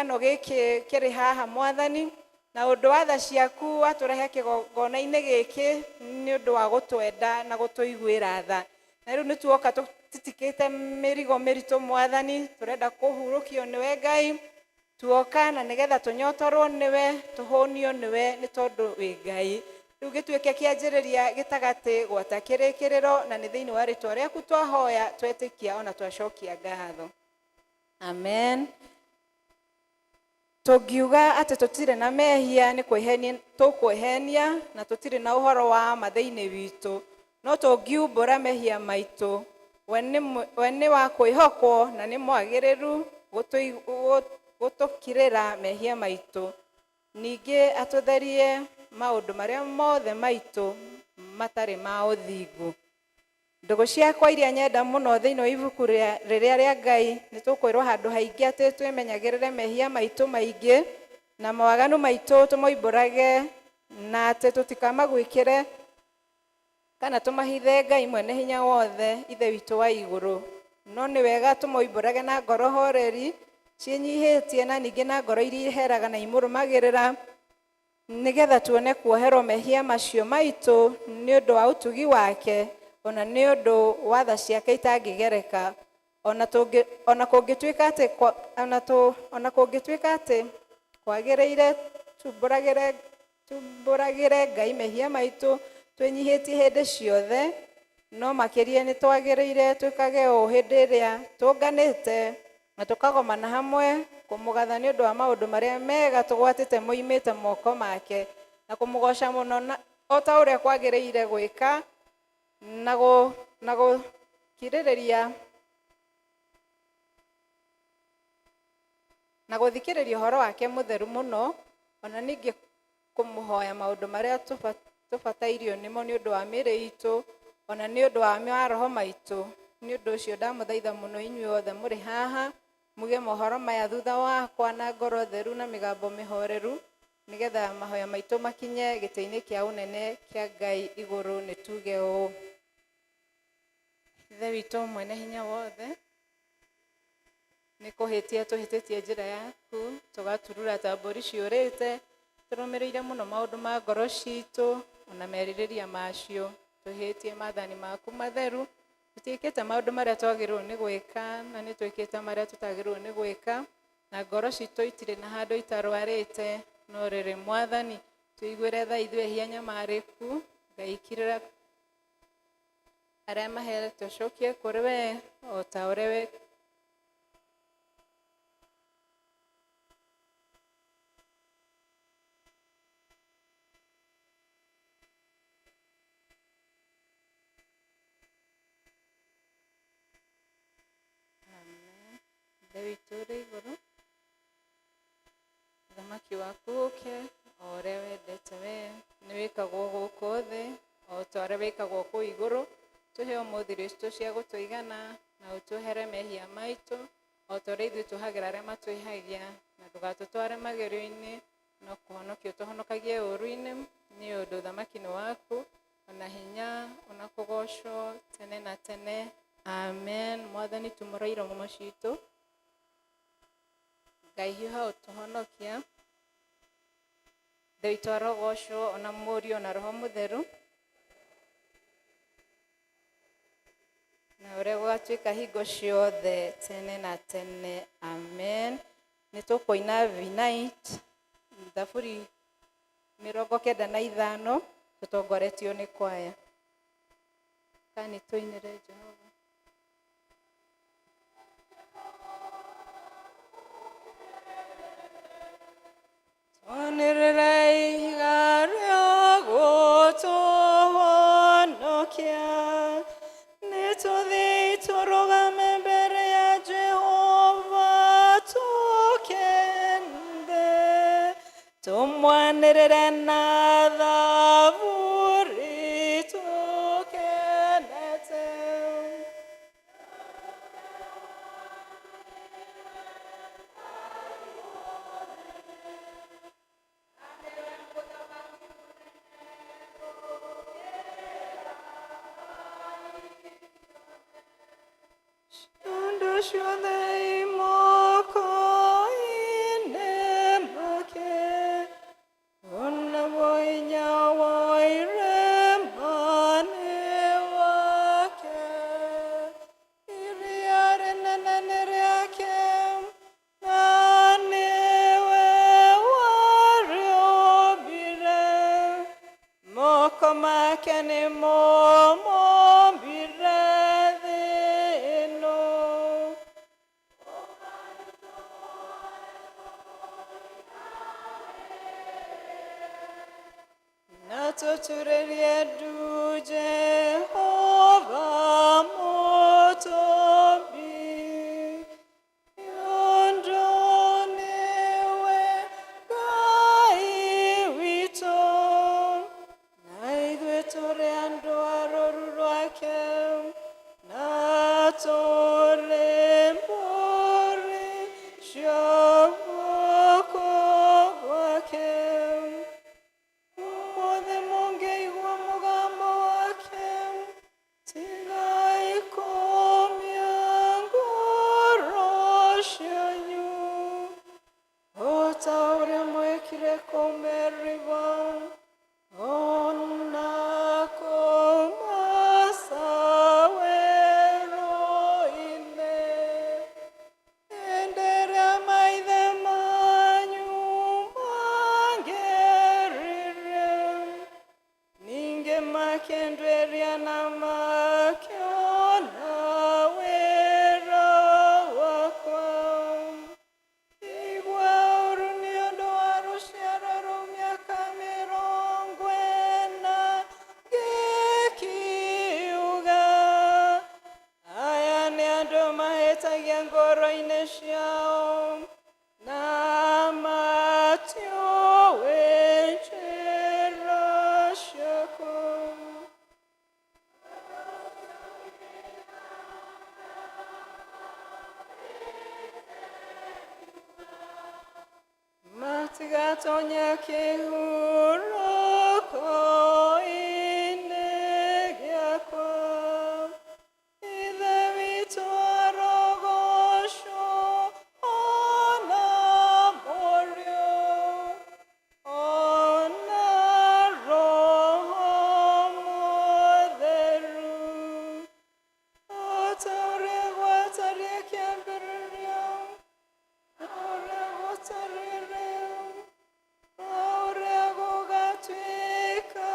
Kĩũngano gĩkĩ kĩrĩ haha Mwathani, na ũndũ wa tha ciaku watũrehe kĩgongona-inĩ gĩkĩ nĩ ũndũ wa gũtwenda na gũtũiguĩra tha. Na rĩu nĩ tuoka tũtitikĩte mĩrigo mĩritũ Mwathani, tũrenda kũhurũkio nĩwe Ngai. Tuoka na nĩgetha tũnyotorwo nĩwe, tũhũnio nĩwe nĩ tondũ wĩ Ngai. Rĩu gĩtuĩke kĩanjĩrĩria gĩtagatĩ gwata kĩrĩkĩrĩro, na nĩ thĩinĩ wa rĩtwa rĩaku twahoya, twetĩkia ona twacokia ngatho. Amen. Tũngiuga atĩ tũtirĩ na mehia nĩ kwĩhenia tũkwĩhenia na tũtirĩ na ũhoro wa ma thĩinĩ witũ. No tũngiumbũra mehia maitũ, we nĩ wa kwĩhokwo na nĩ mwagĩrĩru gũtũkirĩra mehia maitũ, ningĩ atũtherie maũndũ marĩa mothe maitũ matarĩ ma ũthingu. Ndũgũ ciakwa iria nyenda mũno thĩinĩ wa ibuku rĩrĩa rĩa Ngai, nĩ tũkwĩrwo handũ haingĩ atĩ twĩmenyagĩrĩre mehia maitũ maingĩ na mawaganu maitũ tũmoimbũrage na atĩ tũtikamaguĩkĩre kana tũmahithe Ngai mwene hinya wothe Ithe witũ wa igũrũ. No nĩ wega tũmoimbũrage na ngoro horeri ciĩnyihĩtie na ningĩ na ngoro iria iheraga na imũrũmagĩrĩra, nĩgetha tuone kuoherwo mehia macio maitũ nĩ ũndũ wa ũtugi wake, o na nĩ ũndũ wa tha ciake itangĩgereka. Ona kũngĩtuĩka atĩ ona kũngĩtuĩka atĩ kwagĩrĩire tumbũragĩre Ngai mehia maitũ twĩnyihĩtie hĩndĩ ciothe, no makĩria nĩ twagĩrĩire twĩkage ũũ hĩndĩ ĩrĩa tũnganĩte na tũkagomana hamwe kũmũgatha nĩ ũndũ wa maũndũ marĩa mega tũgwatĩte moimĩte moko make, na kũmũgoca mũno na o ta ũrĩa kwagĩrĩire gwĩka, na gũkirĩrĩria na gũthikĩrĩria ũhoro wake mũtheru mũno, ona ningĩ kũmũhoya maũndũ marĩa tũbatairio nĩmo nĩ ũndũ wa mĩĩrĩ itũ, ona nĩ ũndũ wa maroho maitũ. Nĩ ũndũ ũcio ndamũthaitha mũno inyuĩ othe mũrĩ haha, muge mohoro maya thutha wakwa na ngoro theru na mĩgambo mĩhoreru, nĩgetha mahoya maitũ makinye gĩtĩ-inĩ kĩa ũnene kĩa Ngai igũrũ. Nĩ tuge ũũ: Ithe witũ mwene hinya wothe, nĩ kũhĩtia tũhĩtĩtie njĩra yaku, tũgaturura ta mbũri ciũrĩte, tũrũmĩrĩire mũno maũndũ ma ngoro citũ ona merirĩria macio, tũhĩtie maathani maku matheru, tũtiĩkĩte maũndũ marĩa twagĩrĩirwo nĩ gwĩka, na nĩ twĩkĩte marĩa tũtagĩrĩirwo nĩ gwĩka, na ngoro citũ itirĩ na handũ itarwarĩte. No rĩrĩ Mwathani, tũiguĩre tha ithuĩ ehia nyamarĩku. Ngai kirĩra arĩa maherete ũcokie kũrĩ we o ta ũrĩa we Amen. Ithe witũ ũrĩ igũrũ, ũthamaki waku ũke o ũrĩa wendete we, nĩ wĩkagwo gũkũ thĩ o ta ũrĩa wĩkagwo kũu igũrũ. Tũhe ũmũthĩ irio citũ cia gũtũigana, na ũtuohere mehia maitũ o ta ũrĩa ithuĩ tuohagĩra arĩa matwĩhagia, na ndũgatũtware magerio-inĩ, no kũhonokia ũtũhonokagie ũũru-inĩ, nĩ ũndũ ũthamaki nĩ waku, ona hinya, ona kũgocwo tene na tene. Amen. Mwathani tumũra iromo citũ, Ngai hiũha ũtũhonokia. Ithe witũ arogocwo, ona Mũriũ, ona Roho Mũtheru, na ũrĩa gũgatuĩka hingo ciothe tene na tene. Amen. Nĩ tũkũina V9 thaburi 95 tũtongoretio nĩ kwaya. Kana nĩ tũinĩre Jehova. Twanĩrĩre ihiga rĩa gũtũhonokia, nĩtũthiĩ tũrũgame mbere ya Jehova tũkende, tũmwanĩrĩre na thaburi tũkenete. Ciondo ciothe i moko-inĩ. Atũturĩrie ndu Jehova Mũtũmbi, nĩ ũndũ nĩwe Ngai witũ, na ithuĩ tũrĩ andũ a rũũru rwake, na tũrĩ mbũri cia guoko gwake. Ũmũthĩ mũngĩigua mũgambo wake, tigai kũũmia ngoro cianyu, o ta ũrĩa mwekire kũu Meriba, o na kũu Masa werũ-inĩ. Hĩndĩ ĩrĩa maithe manyu mangeririe, ningĩ makĩnduĩria na makĩona wĩra wakwa. Ngĩigua ũũru nĩ ũndũ wa rũciaro rũu mĩaka 40, ngĩkiuga, aya nĩ andũ mahĩtagia ngoro-inĩ ciao, na matiũĩ njĩra ciakwa. Matigatonya kĩhurũko-inĩ gĩakwa. Ithe witũ arogocwo o na Mũriũ, o na Roho Mũtheru, o ta ũrĩa gwatariĩ kĩambĩrĩria, na ũrĩa gũtariĩ rĩu, na ũrĩa gũgatuĩka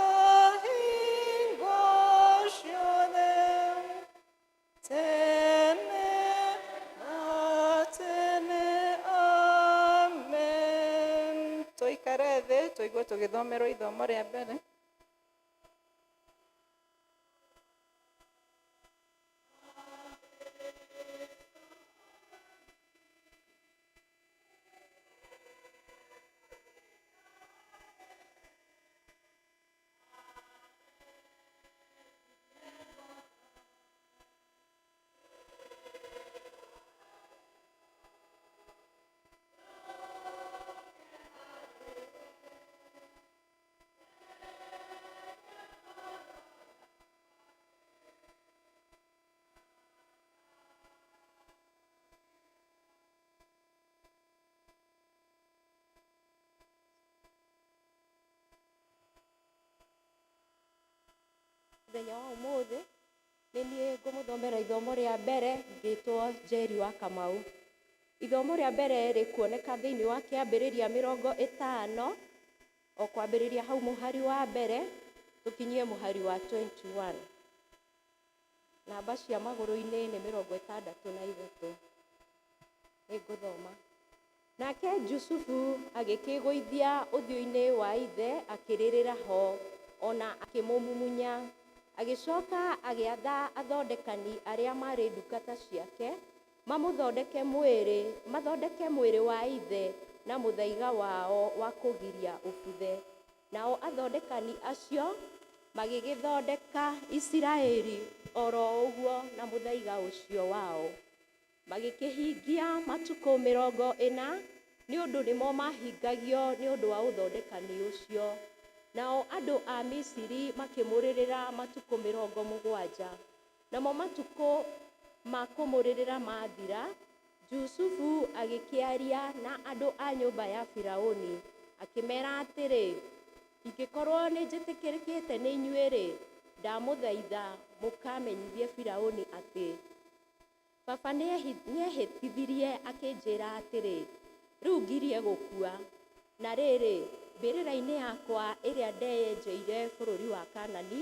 hingo ciothe, tene na tene. Amen. Tũikare thĩ tũigue tũgĩthomerwo ithomo rĩa mbere. Mũthenya wa ũmũthĩ nĩ niĩ ngũmũthomera ithomo rĩa mbere, ngĩtwo Njeri wa Kamau. Ithomo rĩa mbere rĩkuoneka thĩinĩ wa Kĩambĩrĩria 50, o kwambĩrĩria hau mũhari wa mbere tũkinyie mũhari wa 21. Namba cia magũrũ-inĩ nĩ 63. Nĩ ngũthoma. Nake Jusufu agĩkĩĩgũithia ũthiũ-inĩ wa ithe akĩrĩrĩra ho, o na akĩmũmumunya. Agĩcoka agĩatha athondekani arĩa maarĩ ndungata ciake mamũthondeke mwĩrĩ, mathondeke mwĩrĩ wa ithe na mũthaiga wao wa kũgiria ũbuthe. Nao athondekani acio magĩgĩthondeka Isiraeli o ro ũguo na mũthaiga ũcio wao. Magĩkĩhingia matukũ 40, nĩ ũndũ nĩmo maahingagio nĩ ũndũ wa ũthondekani ũcio. Nao andũ a Misiri makĩmũrĩrĩra matukũ 70. Namo matukũ ma kũmũrĩrĩra maathira, Jusufu agĩkĩaria na andũ a nyũmba ya Firauni, akĩmera atĩrĩ, Ingĩkorũo nĩnjĩtĩkĩrĩkĩte nĩ inyuĩ-rĩ, ndamũthaitha mũkamenyithie Firauni atĩ, Baba nĩehĩtithirie akĩnjĩra atĩrĩ, 'Rĩu ngirie gũkua, na rĩrĩ, mbĩrĩra-inĩ yakwa ĩrĩa ndeyenjeire bũrũri wa Kaanani,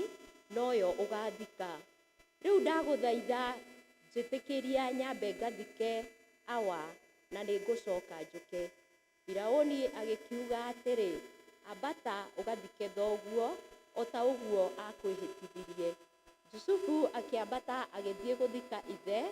noyo ũgaathika. Rĩu ndagũthaitha njĩtĩkĩria nyambe ngathike awa, na nĩngũcoka njũke. Firauni agĩkiuga atĩrĩ, Ambata ũgathike thoguo. o ta ũguo aakwĩhĩtithirie. Jusufu akĩambata agĩthiĩ gũthika ithe,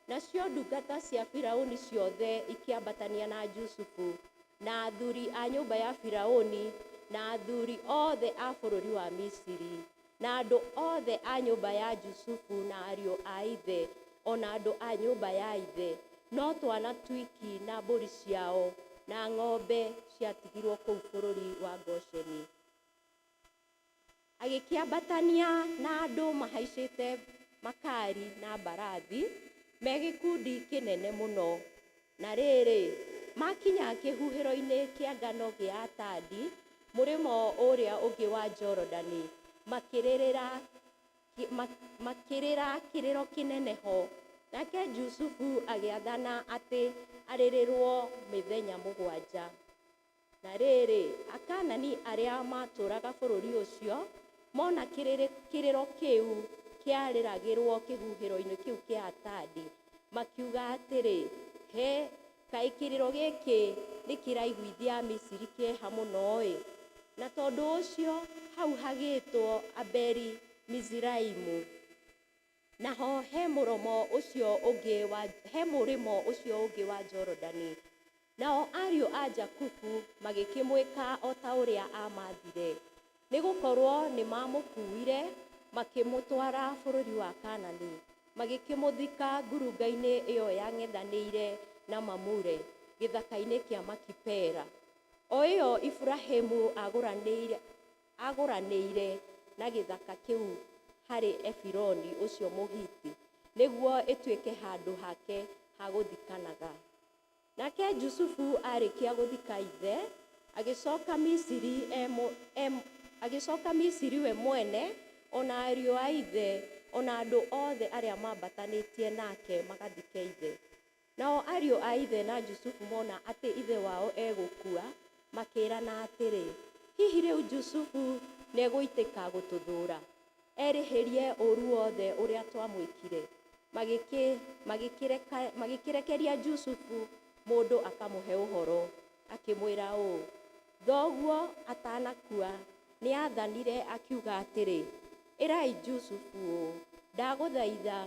nacio ndungata cia Firauni ciothe ikĩambatania na Jusufu, na athuri a nyũmba ya Firauni, na athuri othe a bũrũri wa Misiri, na andũ othe a nyũmba ya Jusufu na ariũ a ithe, o na andũ a nyũmba ya ithe, no twana twiki na mbũri ciao na ng'ombe ciatigirũo kũu bũrũri wa Gosheni. Agĩkĩambatania na andũ mahaicĩte makari na mbarathi, me gĩkundi kĩnene mũno. Na rĩrĩ, maakinya kĩhuhĩro-inĩ kĩa ngano gĩa Atadi, mũrĩmo ũrĩa ũngĩ wa Jorodani, makĩrĩrĩra, makĩrĩra kĩrĩro kĩnene ho. Nake Jusufu agĩathana atĩ arĩrĩrũo mĩthenya mũgwanja. Na rĩrĩ, Akaanani arĩa maatũũraga bũrũri ũcio mona kĩrĩro kĩu kĩarĩragĩrũo kĩhuhĩro-inĩ kĩu kĩa Atadi, makiuga atĩrĩ, Hĩ, kaĩ kĩrĩro gĩkĩ nĩkĩraiguithia Amisiri kĩeha mũno-ĩ! Na tondũ ũcio hau hagĩĩtwo Abeli-Miziraimu. Naho he mũromo ũcio ũngĩ wa, he mũrĩmo ũcio ũngĩ wa Jorodani. Nao ariũ a Jakubu magĩkĩmwĩka o ta ũrĩa aamaathire, nĩ gũkorũo nĩmaamũkuuire makĩmũtwara bũrũri wa Kanaani, magĩkĩmũthika ngurunga-inĩ ĩo yang'ethanĩire na Mamure, gĩthaka-inĩ kĩa Makipela, o ĩo Iburahimu aagũranĩire na gĩthaka kĩu harĩ Efironi ũcio Mũhiti, nĩguo ĩtuĩke handũ hake ha gũthikanaga. Nake Jusufu aarĩkia gũthika ithe, agĩcoka Misiri e, agĩcoka Misiri we mwene, o na ariũ a ithe, o na andũ othe arĩa maambatanĩtie nake magathike ithe. Nao ariũ a ithe na Jusufu mona atĩ ithe wao egũkua, makĩĩrana atĩrĩ, Hihi rĩu Jusufu nĩegũitĩka gũtũthũũra, erĩhĩrie ũũru wothe ũrĩa twamwĩkire? Magĩkĩrekeria Jusufu mũndũ akamũhe ũhoro, akĩmwĩra ũũ, Thoguo atanakua nĩaathanire akiuga atĩrĩ, Ĩrai Jusufu ũũ, Ndagũthaitha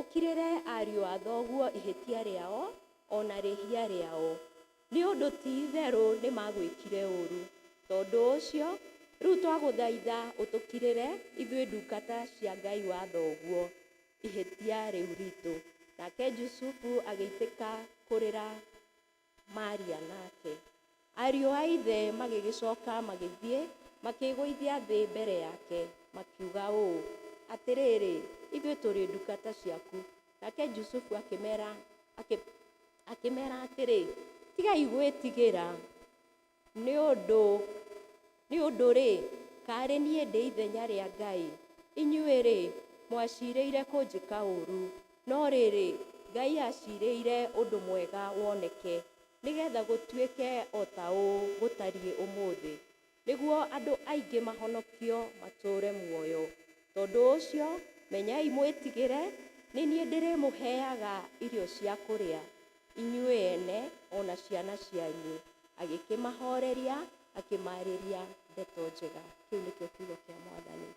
ũkirĩre ariũ a thoguo ihĩtia rĩao o na rĩĩhia rĩao, nĩ ũndũ ti-itherũ nĩmaagwĩkire ũũru. Tondũ ũcio rĩu twagũthaitha ũtũkirĩre ithuĩ ndungata cia Ngai wa thoguo ihĩtia rĩu riitũ. Nake Jusufu agĩitĩka kũrĩra maaria nake. Ariũ a ithe magĩgĩcoka magĩthiĩ makĩĩgũithia thĩ mbere yake, makiuga ũũ, Atĩrĩrĩ, ithuĩ tũrĩ ndungata ciaku. Nake Jusufu akĩmera, akĩmera atĩrĩ, Tigai gwĩtigĩra, nĩ ũndũ-rĩ, kaarĩ niĩ ndĩ ithenya rĩa Ngai? Inyuĩ-rĩ, mwacirĩire kũnjĩka ũũru, no rĩrĩ, Ngai aacirĩire ũndũ mwega woneke, nĩgetha gũtuĩke o ta ũũ gũtariĩ ũmũthĩ, nĩguo andũ aingĩ mahonokio matũũre muoyo. Tondũ ũcio menyai mwĩtigĩre, nĩ niĩ ndĩrĩmũheaga irio cia kũrĩa, inyuĩ ene o na ciana cianyu. Agĩkĩmahoreria, akĩmaarĩria ndeto njega. Kĩu nĩkĩo kiugo kĩa Mwathani.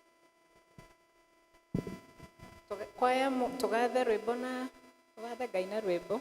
Kwaya tũgathe rwĩmbo na tũgathe Ngai na rwĩmbo.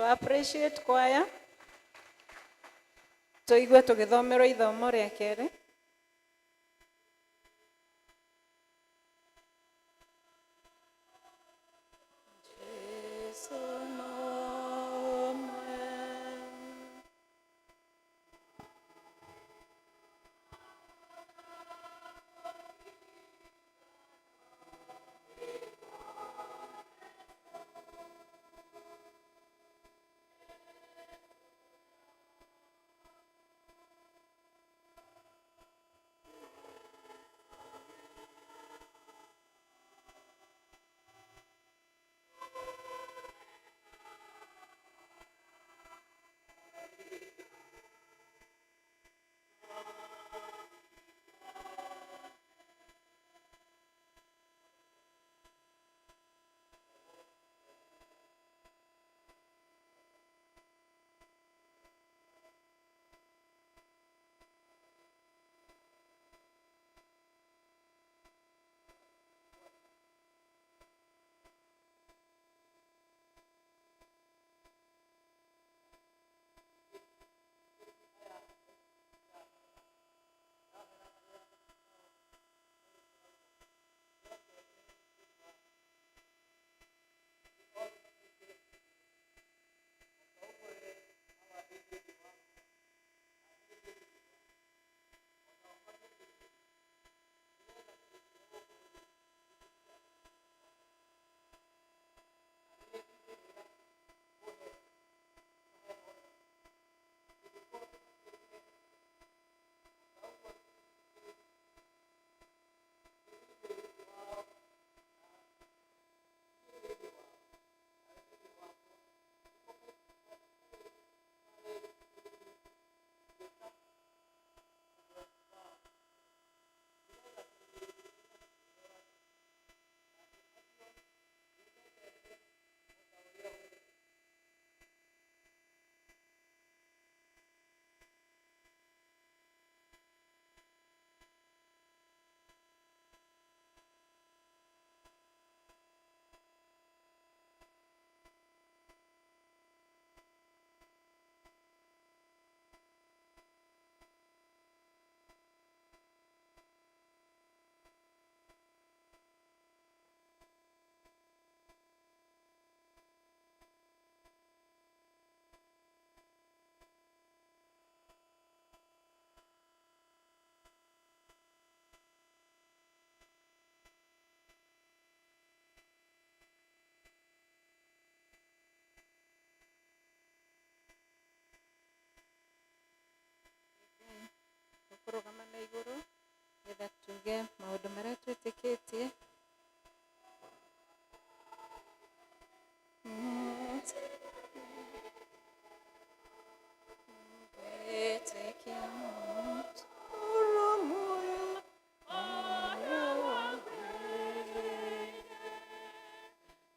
To appreciate choir. Tũigue tũgĩthomerwo ithomo rĩa kerĩ. Jesu no ũmwe. Tũkũrũgama na igũrũ nĩgetha tuge maũndũ marĩa twĩtĩkĩtie. Gwĩtĩkia mũtũũro muoyo ũrĩa wagĩrĩire.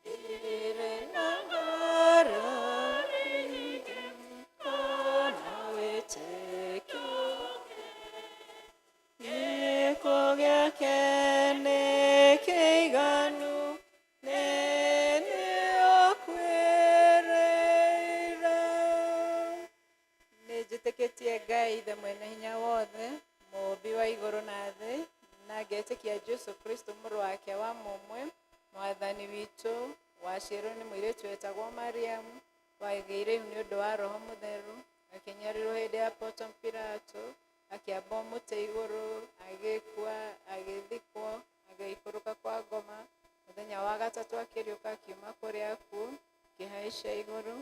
Ndirĩ na ngarari kana wĩtĩkio. Gĩko gĩake nĩ kĩiganu, nĩ nĩakuĩrĩire. Nĩ njĩtĩkĩtie Ngai Ithe mwene hinya wothe, mũũmbi wa igũrũ na thĩ, na ngetĩkia Jesũ Kristo mũrũ wake wa mũmwe, mwathani witũ, waciarirwo nĩ mũirĩtu wetagwo Mariamu, wagĩire ihu nĩ ũndũ wa Roho Mũtheru, akĩnyarirwo hĩndĩ ya Ponto Pilato, akĩambwo mũtĩ igũrũ, agĩkua, agĩthikwo, agĩikũrũka kwa ngoma, mũthenya wa gatatũ akĩriũka akiuma kũrĩ akuũ, akĩhaica igũrũ,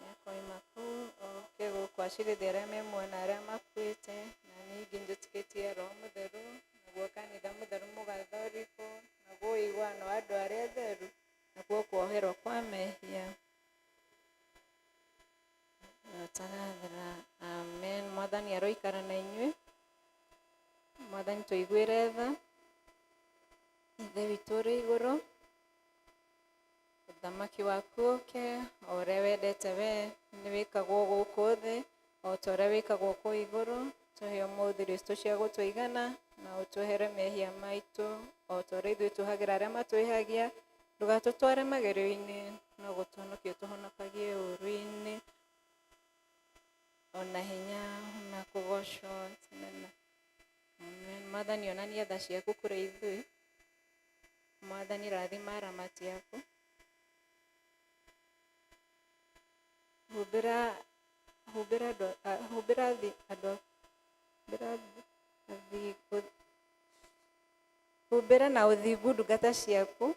nĩakoima kũu oke gũkũ acirithie arĩa me muoyo na arĩa makuĩte. Na ningĩ njĩtĩkĩtie Roho Mũtheru, naguo kanitha mũtheru mũgathoriko, naguo ũiguano wa andũ arĩa atheru, nakuo kuoherwo kwa mehia ũtagathira. Amen. Mwathani aroikara na inyuĩ. Mwathani tũiguĩre tha. Ithe witũ ũrĩ igũrũ, ũthamaki waku ũke, o ũrĩa wendete we nĩ wĩkagwo gũkũ thĩ o ta ũrĩa wĩkagwo kũu igũrũ. Tũhe ũmũthĩ irio citũ cia gũtũigana, na ũtũhere mehia maitũ o ta ũrĩa ithuĩ tũhagĩra arĩa matwĩhagia, Ndũgatũtware magerio-inĩ, no gũtũhonokia ũtũhonokagie ũũru-inĩ. Ona hinya na kũgocwo tene na Amen. Mwathani onania tha ciaku kũrĩ ithuĩ. Mwathani rathima aramati aku. Humbĩra humbĩra andũ humbĩra andũ humbĩra athingu humbĩra na ũthingu ndungata ciaku.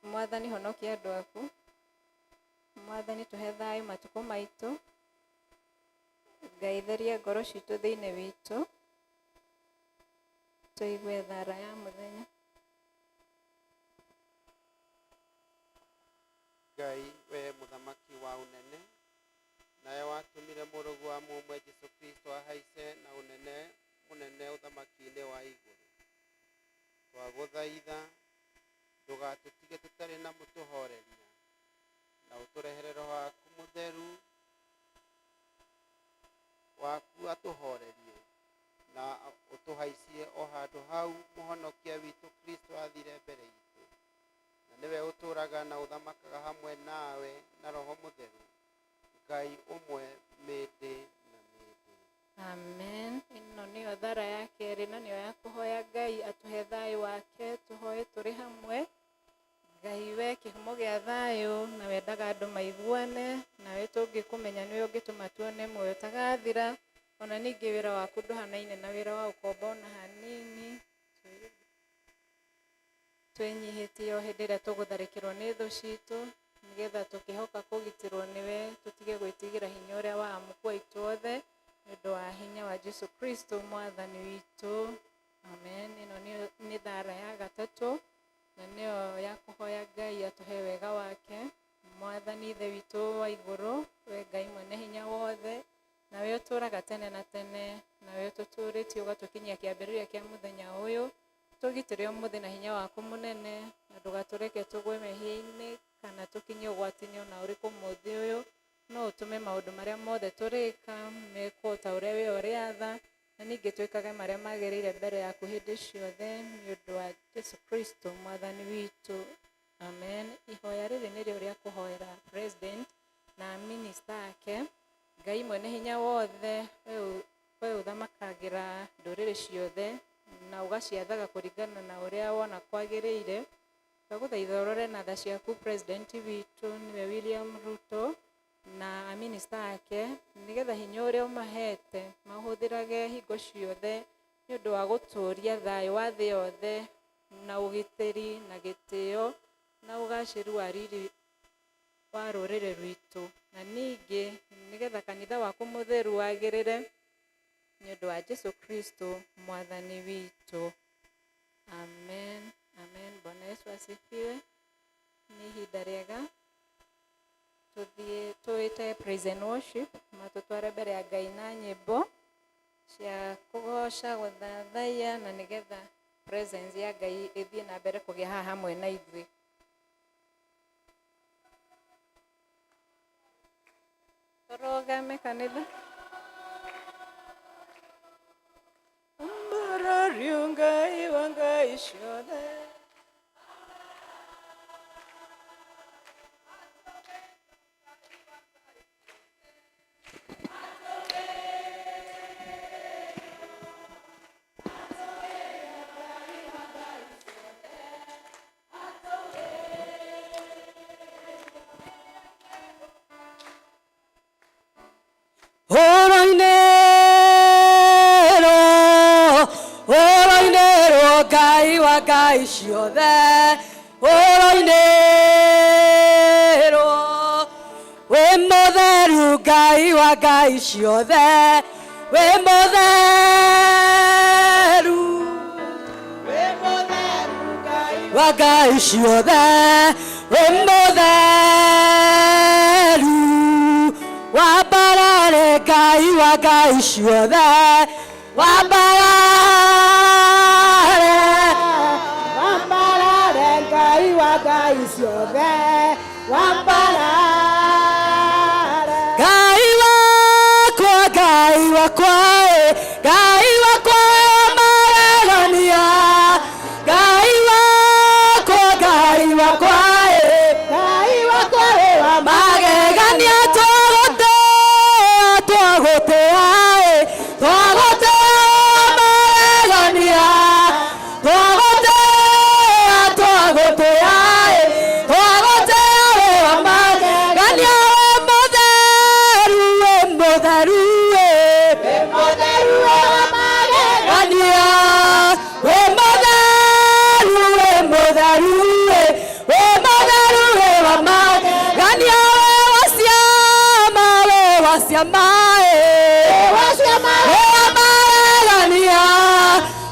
Mwathani honokia andũ aku. Mwathani tũhe thayũ matukũ maitũ. Ngai theria ngoro citũ thĩinĩ witũ. Tũigue thara ya mũthenya. Ngai we mũthamaki wa ũnene, nawe watũmire mũrũguo wa mũmwe Jesũ Kristo ahaice na ũnene mũnene ũthamaki-inĩ wa igũrũ. Twagũthaitha ndũgatũtige tũtarĩ na mũtũhoreria, na ũtũrehere Roho waku mũtheru waku atũhorerie, na ũtũhaicie o handũ hau mũhonokia witũ Kristo athire mbere itũ, na nĩwe ũtũũraga na ũthamakaga hamwe nawe na Roho Mũtheru, Ngai ũmwe mĩndĩ na mĩndĩ. Amen. Ĩno nĩyo thara ya kerĩ na nĩyo ya kũhoya Ngai atũhe thayũ wake, tũhoe tũrĩ hamwe. Ngai we kĩhumo gĩa thayũ na wendaga andũ maiguane, nawe tũngĩkũmenya nĩwe ũngĩtũma tuone muoyo ũtagathira. Ona ningĩ wĩra waku ndũhanaine na wĩra wa ũkombo ona hanini. Twĩnyihĩtie o hĩndĩ ĩrĩa tũgũtharĩkĩrwo nĩ thũ citũ, nĩgetha tũkĩhoka kũgitĩrwo nĩwe, tũtige gwĩtigĩra hinya ũrĩa wa amuku aitũ othe, nĩ ũndũ wa hinya wa Jesu Kristo mwathani witũ. Amen. Ĩno nĩ thara ya gatatũ, na nĩyo ya kũhoya Ngai atũhe wega wake. Mwathani Ithe witũ wa igũrũ, we Ngai mwene hinya wothe, nawe ũtũũraga tene na tene, nawe ũtũtũũrĩtie ũgatũkinyia kĩambĩrĩria kĩa mũthenya ũyũ, tũgitĩre ũmũthĩ na hinya waku mũnene, na ndũgatũreke tũgwe mehia-inĩ kana tũkinye ũgwati-inĩ ona ũrĩkũ mũthĩ ũyũ, no ũtũme maũndũ marĩa mothe tũrĩka mekwo ta ũrĩa we ũrĩatha, na ningĩ twĩkage marĩa magĩrĩire mbere yaku hĩndĩ ciothe, nĩ ũndũ wa Jesu Kristo mwathani witũ. Amen. Ihoya rĩrĩ nĩrĩo rĩa kũhoera president na minister ake. Ngai mwene hinya wothe, we ũthamakagĩra ndũrĩrĩ ciothe na ũgaciathaga kũringana na ũrĩa wona kwagĩrĩire. Twagũthaitha ũrore na tha ciaku president witũ nĩwe William Ruto na minister ake, nĩgetha hinya ũrĩa ũmahete mahũthĩrage hingo ciothe nĩ ũndũ wa gũtũũria thayũ wa thĩ yothe na ũgitĩri na gĩtĩo na ũgacĩru wa riri wa rũrĩrĩ rwitũ, na ningĩ nĩgetha kanitha waku mũtheru wagĩrĩre nĩ ũndũ wa Jesu Kristo mwathani witũ. Amen. Amen. Bwana Yesu asifiwe. Nĩ ihinda rĩega tũthiĩ tũĩte praise and worship, matũtware mbere ya Ngai na nyĩmbo cia kũgoca, gũthathaiya, na nĩgetha presence ya Ngai ĩthiĩ na mbere kũgĩa haha hamwe na ithuĩ. Tũrũgame kanitha. Mbarario Ngai wa Ngai ciothe. Ũroinĩrwo, ũroinĩrwo Ngai wa Ngai ciothe, ũroinĩrwo, wĩ mũtheru Ngai wa Ngai ciothe, wĩ mũtheru wa Ngai ciothe, wĩ mũtheru, wambarare Ngai wa Ngai ciothe, wambarare, Wambarare Ngai wa Ngai ciothe, wambarare. Ngai wakwa, Ngai wakwa, Ngai wakwa magegania, Ngai wakwa, Ngai ciama ĩ Wa ciama wĩ wa magegania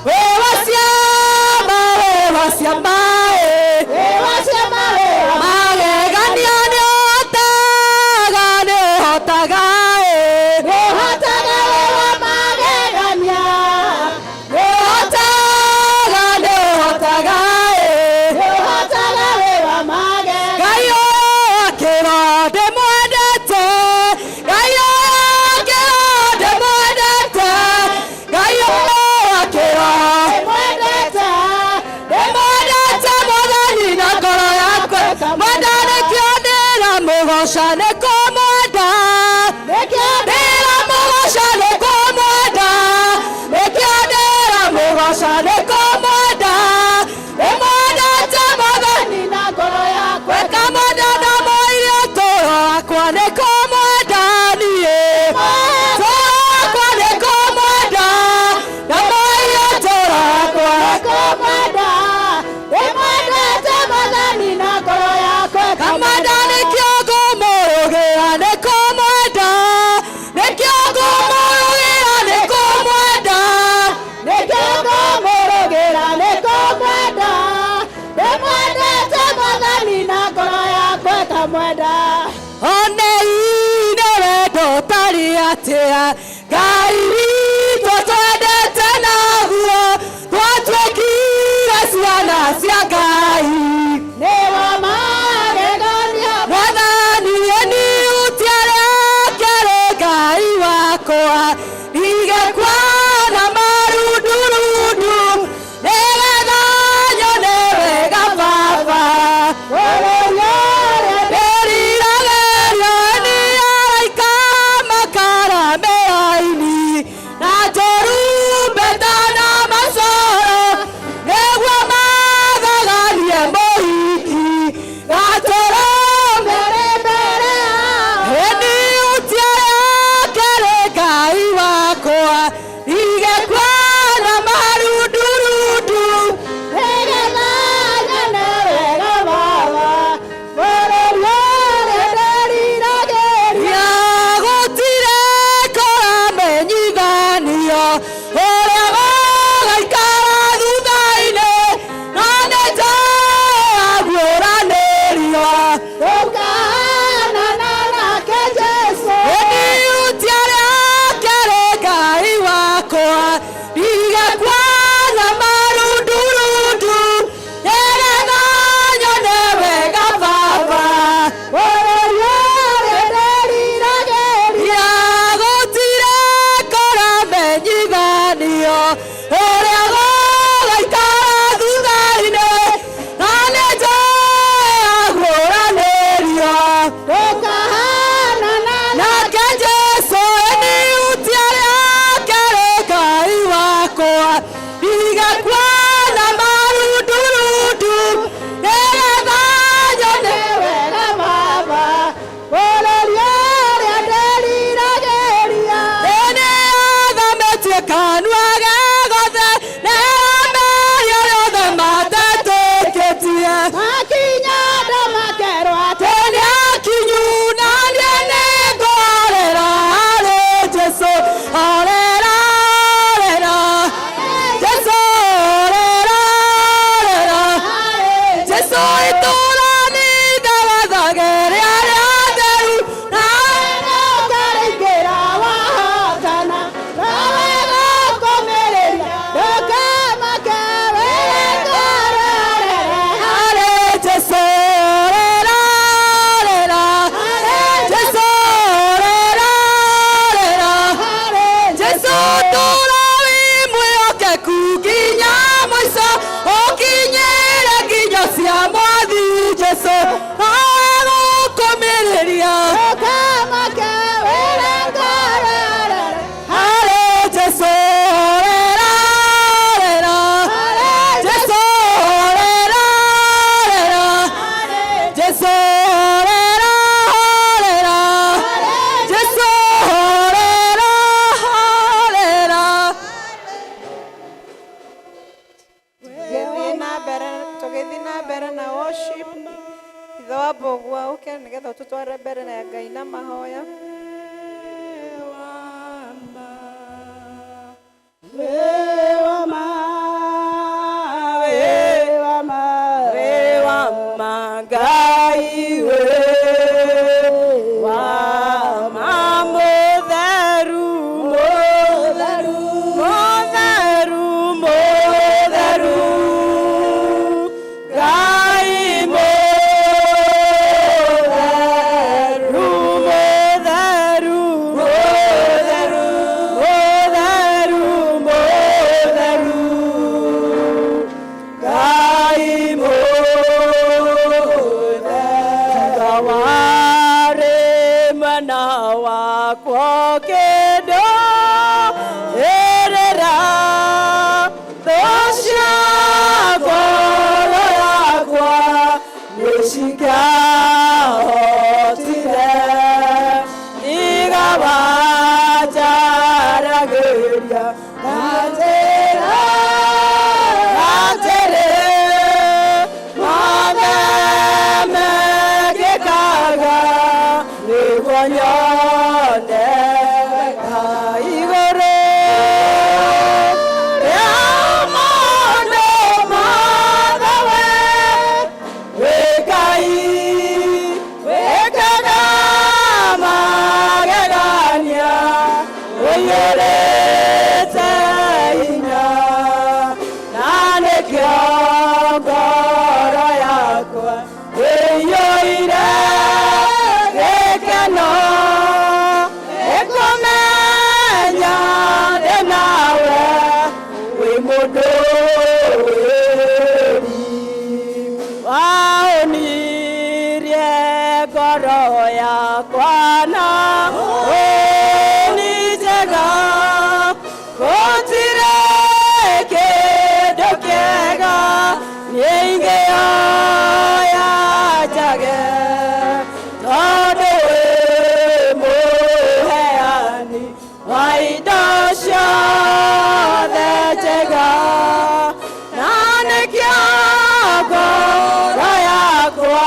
wĩ wa ciama wĩ wa ciama ĩ wa ciama wĩ wa magegania nĩ ũhotaga nĩ ũhotaga ĩ Nĩũhotaga wĩ wa magegania nĩ ũhotaga nĩ ũhotaga ĩ Nĩũhotaga wĩ wa magegania Ngai ũyũ akĩra ndĩmwendete Ngai ũyũ akĩra ndĩmwendete Ngai ũyũ akĩra Ndĩmwendete ndĩmwendete Mwathani na ngoro yakwa mwenda nĩkĩo ndĩramũgoca nĩ kũmwenda Nĩkĩo ndĩramũgoca nĩ kũmwenda nĩkĩo ndĩramũgoca nĩ kũmwenda ndĩmwendete Mwathani na ngoro yakwa Wekamwenda na moire ũtũũro wakwa nĩ kũmwenda niĩ ũtũũro wakwa nĩ kũmwenda na moire ũtũũro wakwa Kũmwenda Ndĩmwendete Mwathani na ngoro yakwa kamwenda nĩkĩo ngũmũrũgĩra nĩ kũmwenda nĩkĩo ngũmũrũgĩra nĩ kũmwenda Nĩkĩo ngũmũrũgĩra nĩ kũmwenda Ndĩmwendete Mwathani na ngoro yakwa ĩkamwenda onei nĩ wendo ũtarĩ atĩa Ngai witũ twendete naguo twatuĩkire ciana cia Ngai Nĩ wa magegania Mwathani eniutia rĩake rĩ Ngai wakwa ndige kuona marundurundu nĩgetha nyone wega Baba Bũrũri ũrĩa ndĩriragĩrio nĩ araika makara mĩraini na tũrumbeta na macoro nĩguo mathaganie mũhiki na tũrũme Mbere mbere eniutia yake rĩ Ngai wakwa ndige kuona marundurundu Nĩgetha nyone wega Baba Bũrũri ũrĩa ndĩriragĩria gũtirĩ kũramenyithanio ũrĩa gũgaikara thutha-inĩ no nĩ njũĩ Tũkahanana nake Jesũ eniutia rĩake rĩ Ngai wakwa ndige kuona marundurundu nĩgetha nyone wega Baba Bũrũri ũrĩa ndĩriragĩria gũtirĩ kũramenyithanio ũrĩa gũgaikara thutha-inĩ na nĩ njũĩ aguũranĩrio Tũkahanana nake Jesũ eniutia rĩake rĩ Ngai wakwa ndige kuona marundurundu nĩgetha nyone wega Baba Bũrũri ũrĩa ndĩriragĩria nĩathamĩtie kanua ge gothe nĩameria rĩothe matetĩkĩtie Makinya ndamakerwo atĩ nĩakinyu na niĩ nĩngũhorera harĩ Jesũ horera horera Jesũ horera horera Jesũ itũũra nĩndawathage rĩa rĩa theru na ũkarĩingĩra wahotana nawe gũkũmĩrĩria ndũkamake wĩre ngoro horera Hare Jesu, rera, rera. Jesu, rera, rera. Jesu, tũũra wĩ mwĩhokeku nginya mũico, ũkinyĩre nginyo cia Mwathi Jesu, nawe gũkũmĩrĩria. Ndũkamake wĩre ngoro horera Hare Jesu, rera, rera. Jesu, rera, rera. Jesu horera horera Jesu horera horera Tũgĩthiĩ na mbere tũgĩthiĩ na mbere na worship ithe wa mbũgua ũke nĩgetha ũtũtware mbere ya Ngai na mahoya. Wĩ wa ma Ngai wĩ wa ma mũtheru mũtheru mũtheru mũtheru Ngai mũtheru mũtheru mũtheru mũtheru mũtheru Ngai mũtheru warĩ mwena wakwa kĩndũ ĩrĩra thũ cia ngoro yakwa nĩcingĩahotire tiga wanjaragĩria na njĩra atĩrĩ mothe mekĩkaga nĩguo nyone igũrũ rĩa maũndũ mothe we wĩ Ngai wĩkaga magegania ũiyũrĩte hinya na nĩkĩo ngoro yakwa ĩiyũire gĩkeno ĩkũmenya ndĩ nawe wĩ mũndũ wĩri waũnirie ngoro yakwa na ũni njega gũtirĩ kĩndũ kĩega niĩ ingĩoya njage tondũ wĩ mũheani wa indo ciothe njega na nĩkĩo ngoro yakwa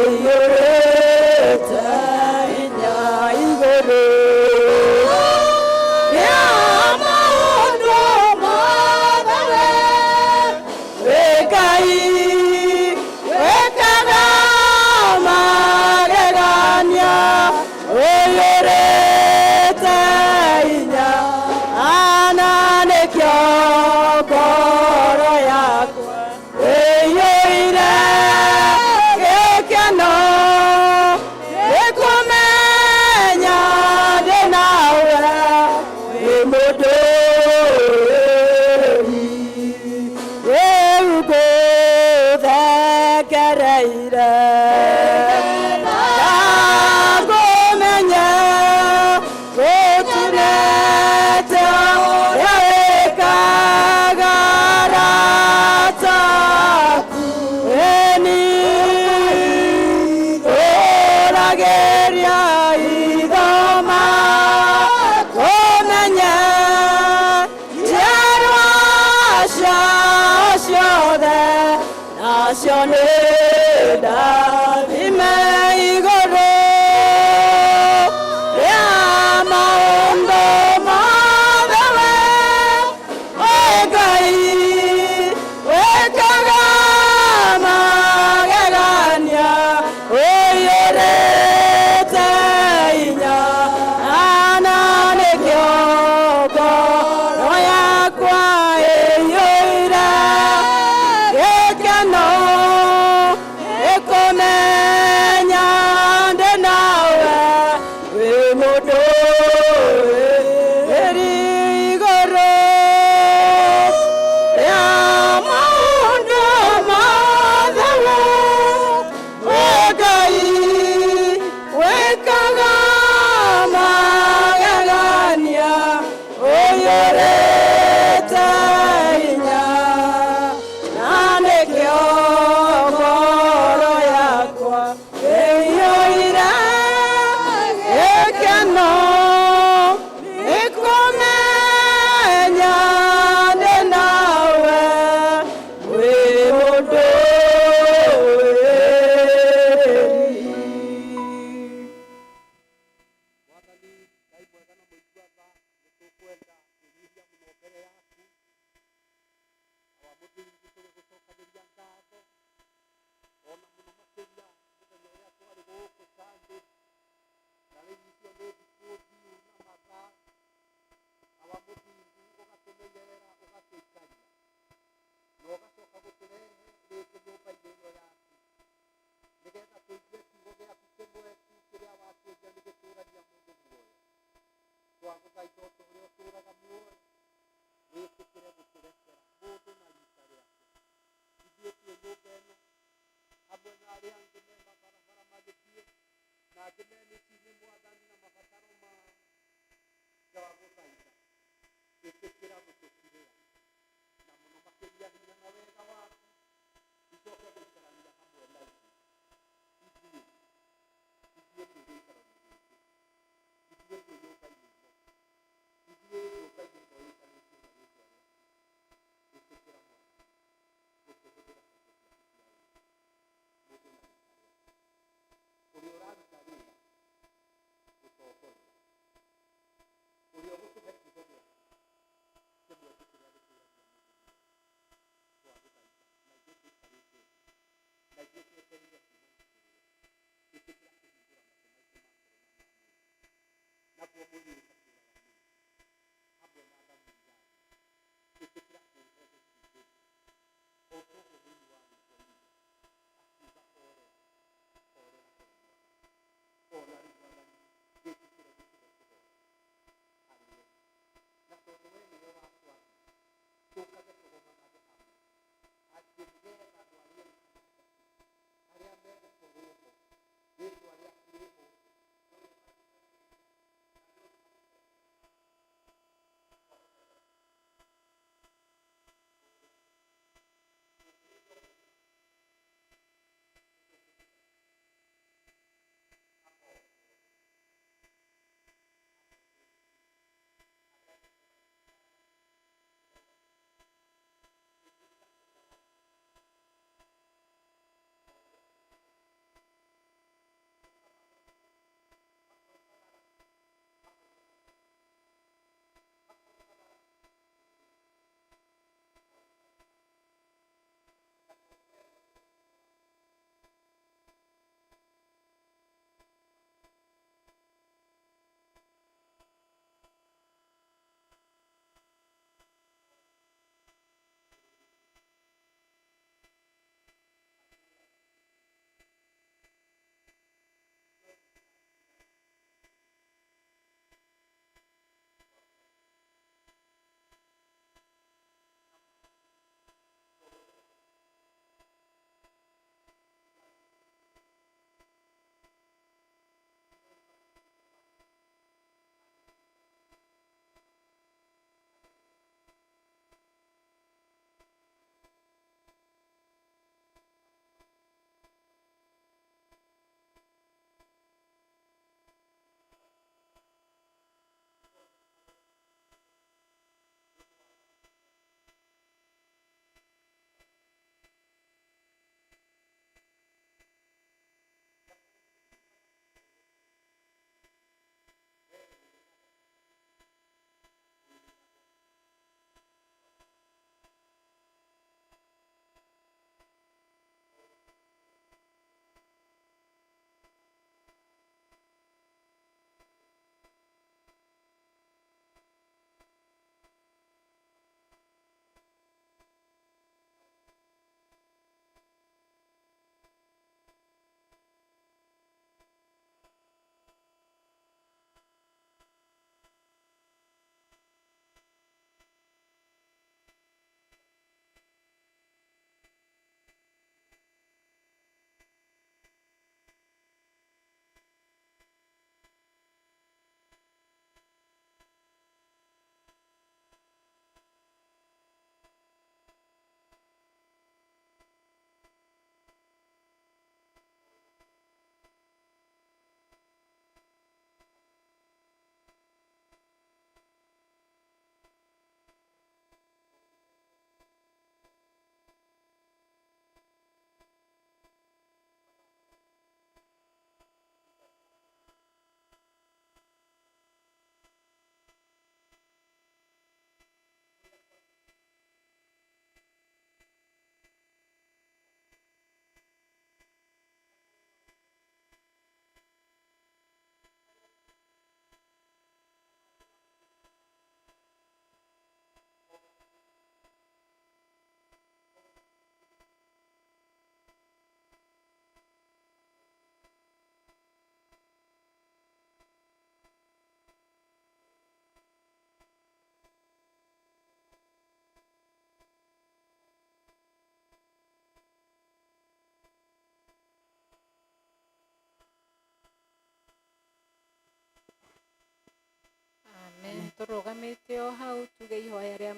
ĩiyũrĩte hinya. Angĩ me mĩciĩ-inĩ, Mwathani, na mabataro mao. Ndagũthaitha ĩtĩkĩra gũtũkirĩra na mũno makĩria hinya na wega waku icoke gũikarania hamwe na ithuĩ. Ithuĩ twĩ gĩikaro-inĩ gĩkĩ, ithuĩ twĩ nyũmba-inĩ ĩno, ithuĩ nyũmba-inĩ ĩno ĩtanĩtio na rĩtwa rĩaku, ĩtĩkĩra, Mwathani, gũtũhũthĩra ta indo ciaku cia wĩra, mũndũ na rika rĩake, ũrĩa ũraruta wĩra gũtongoria, ũrĩa ũgũtũhe kiugo gĩaku kĩmwe tu kĩrĩa gĩtũragia mũndũ muoyo. Twagũthaitha.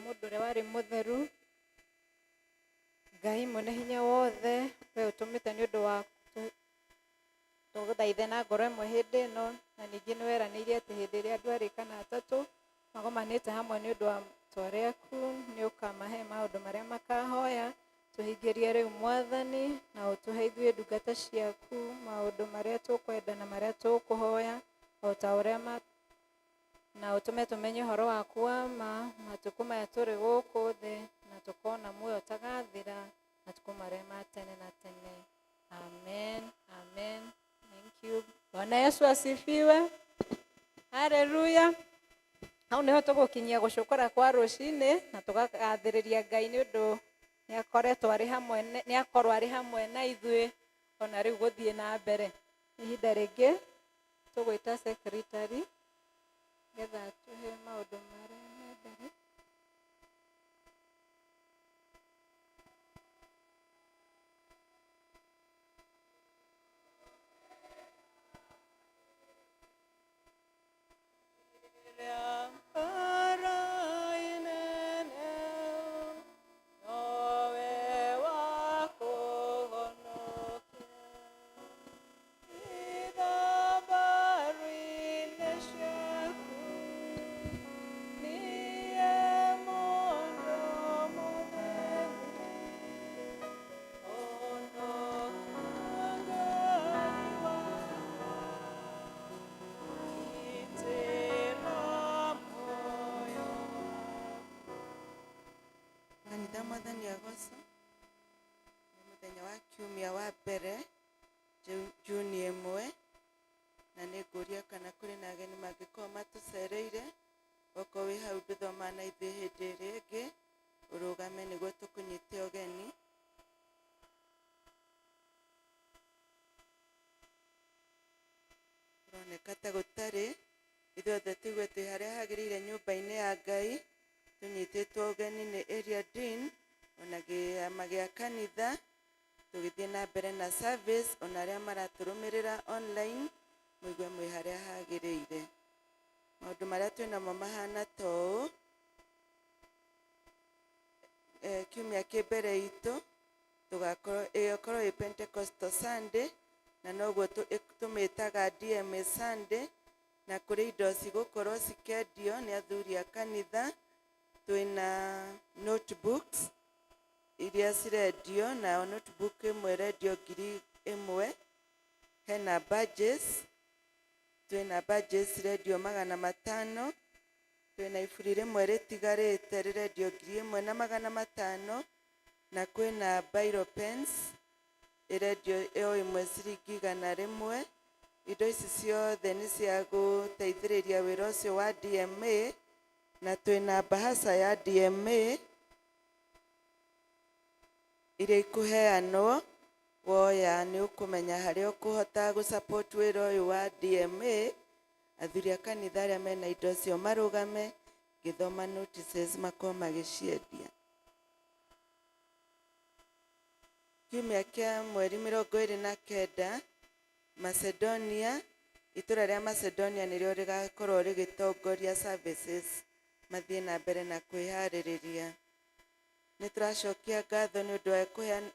Mũndũ ũrĩa warĩ mũtheru, Ngai mwene hinya wothe, we ũtũmĩte nĩ ũndũ wa tũgũthaithe na ngoro ĩmwe hĩndĩ ĩno, na ningĩ nĩ weranĩire atĩ hĩndĩ ĩrĩa andũ erĩ kana atatũ magomanĩte hamwe nĩ ũndũ wa rĩĩtwa rĩaku, nĩ ũkamahe maũndũ marĩa makahoya. Tũhingĩrie rĩu Mwathani, na ũtũhe ithuĩ ndungata ciaku maũndũ marĩa tũkwenda na marĩa tũkũhoya, o ta ũrĩa na ũtũme tũmenye ũhoro waku wa ma matukũ maya tũrĩ gũkũ thĩ, na tũkona muoyo ũtagathira matukũ marĩa ma tene na tene. Amen, amen. Thank you. Bwana Yesu asifiwe. Haleluya. Hau niho tũgũkinyia gũcũkũra kwa rũcinĩ na tũgagathĩrĩria Ngai nĩ ũndũ nĩ akoretwo arĩ hamwe, nĩ akorwo arĩ hamwe na ithuĩ ona rĩu gũthiĩ na mbere. Ihinda rĩngĩ tũgwĩta secretary nĩgetha atũhe maũndũ marĩa me mbere. Kanitha, Mwathani agocwo. Nĩ mũthenya wa kiumia wa mbere Juni 1, na nĩ ngũria kana kũrĩ na ageni mangĩkorwo matũcereire. Okorwo wĩ hau ndũthomaga na ithuĩ hĩndĩ ĩrĩa ĩngĩ, ũrũgame nĩguo tũkũnyite ũgeni. Kũroneka ta gũtarĩ. Ithuothe tũigue twĩ harĩa hagĩrĩire nyũmba-inĩ ya Ngai, tũnyitĩtwo ũgeni nĩ area dean ona kĩama gĩa kanitha, tũgĩthiĩ na mbere na service. Ona arĩa maratũrũmĩrĩra online, mũigue mwĩ harĩa hagĩrĩire. Maũndũ marĩa twĩnamo mahana ta ũũ: kiumia kĩ mbere itũ tũgakorwo ĩgakorwo ĩ Pentecostal Sunday, na noguo tũmĩtaga DMA Sunday, na kũrĩ indo cigũkorwo cikĩendio nĩ athuri a kanitha. Twĩna notebooks iria cirendio, na notebook ĩmwe ĩrendio 1000. Hena badges, twĩna badges cirendio 500. Twĩna iburi rĩmwe rĩtigarĩte rĩrendio 1500, na kwĩna biro pens ĩrendio o ĩmwe ciringi 100. Indo ici ciothe nĩ cia gũteithĩrĩria wĩra ũcio wa DMA, na twĩna bahasha ya DMA iria ikũheanwo. Woya nĩ ũkũmenya harĩa ũkũhota gũ support wĩra ũyũ wa DMA. Athuri a kanitha arĩa mena indo icio marũgame ngĩthoma notices, makorwo magĩciendia. Kiumia kĩa mweri 29, Macedonia, itũra rĩa Macedonia nĩrĩo rĩgakorwo rĩgĩtongoria services. Mathiĩ na mbere na kwĩharĩrĩria. Nĩ tũracokia ngatho nĩ ũndũ wa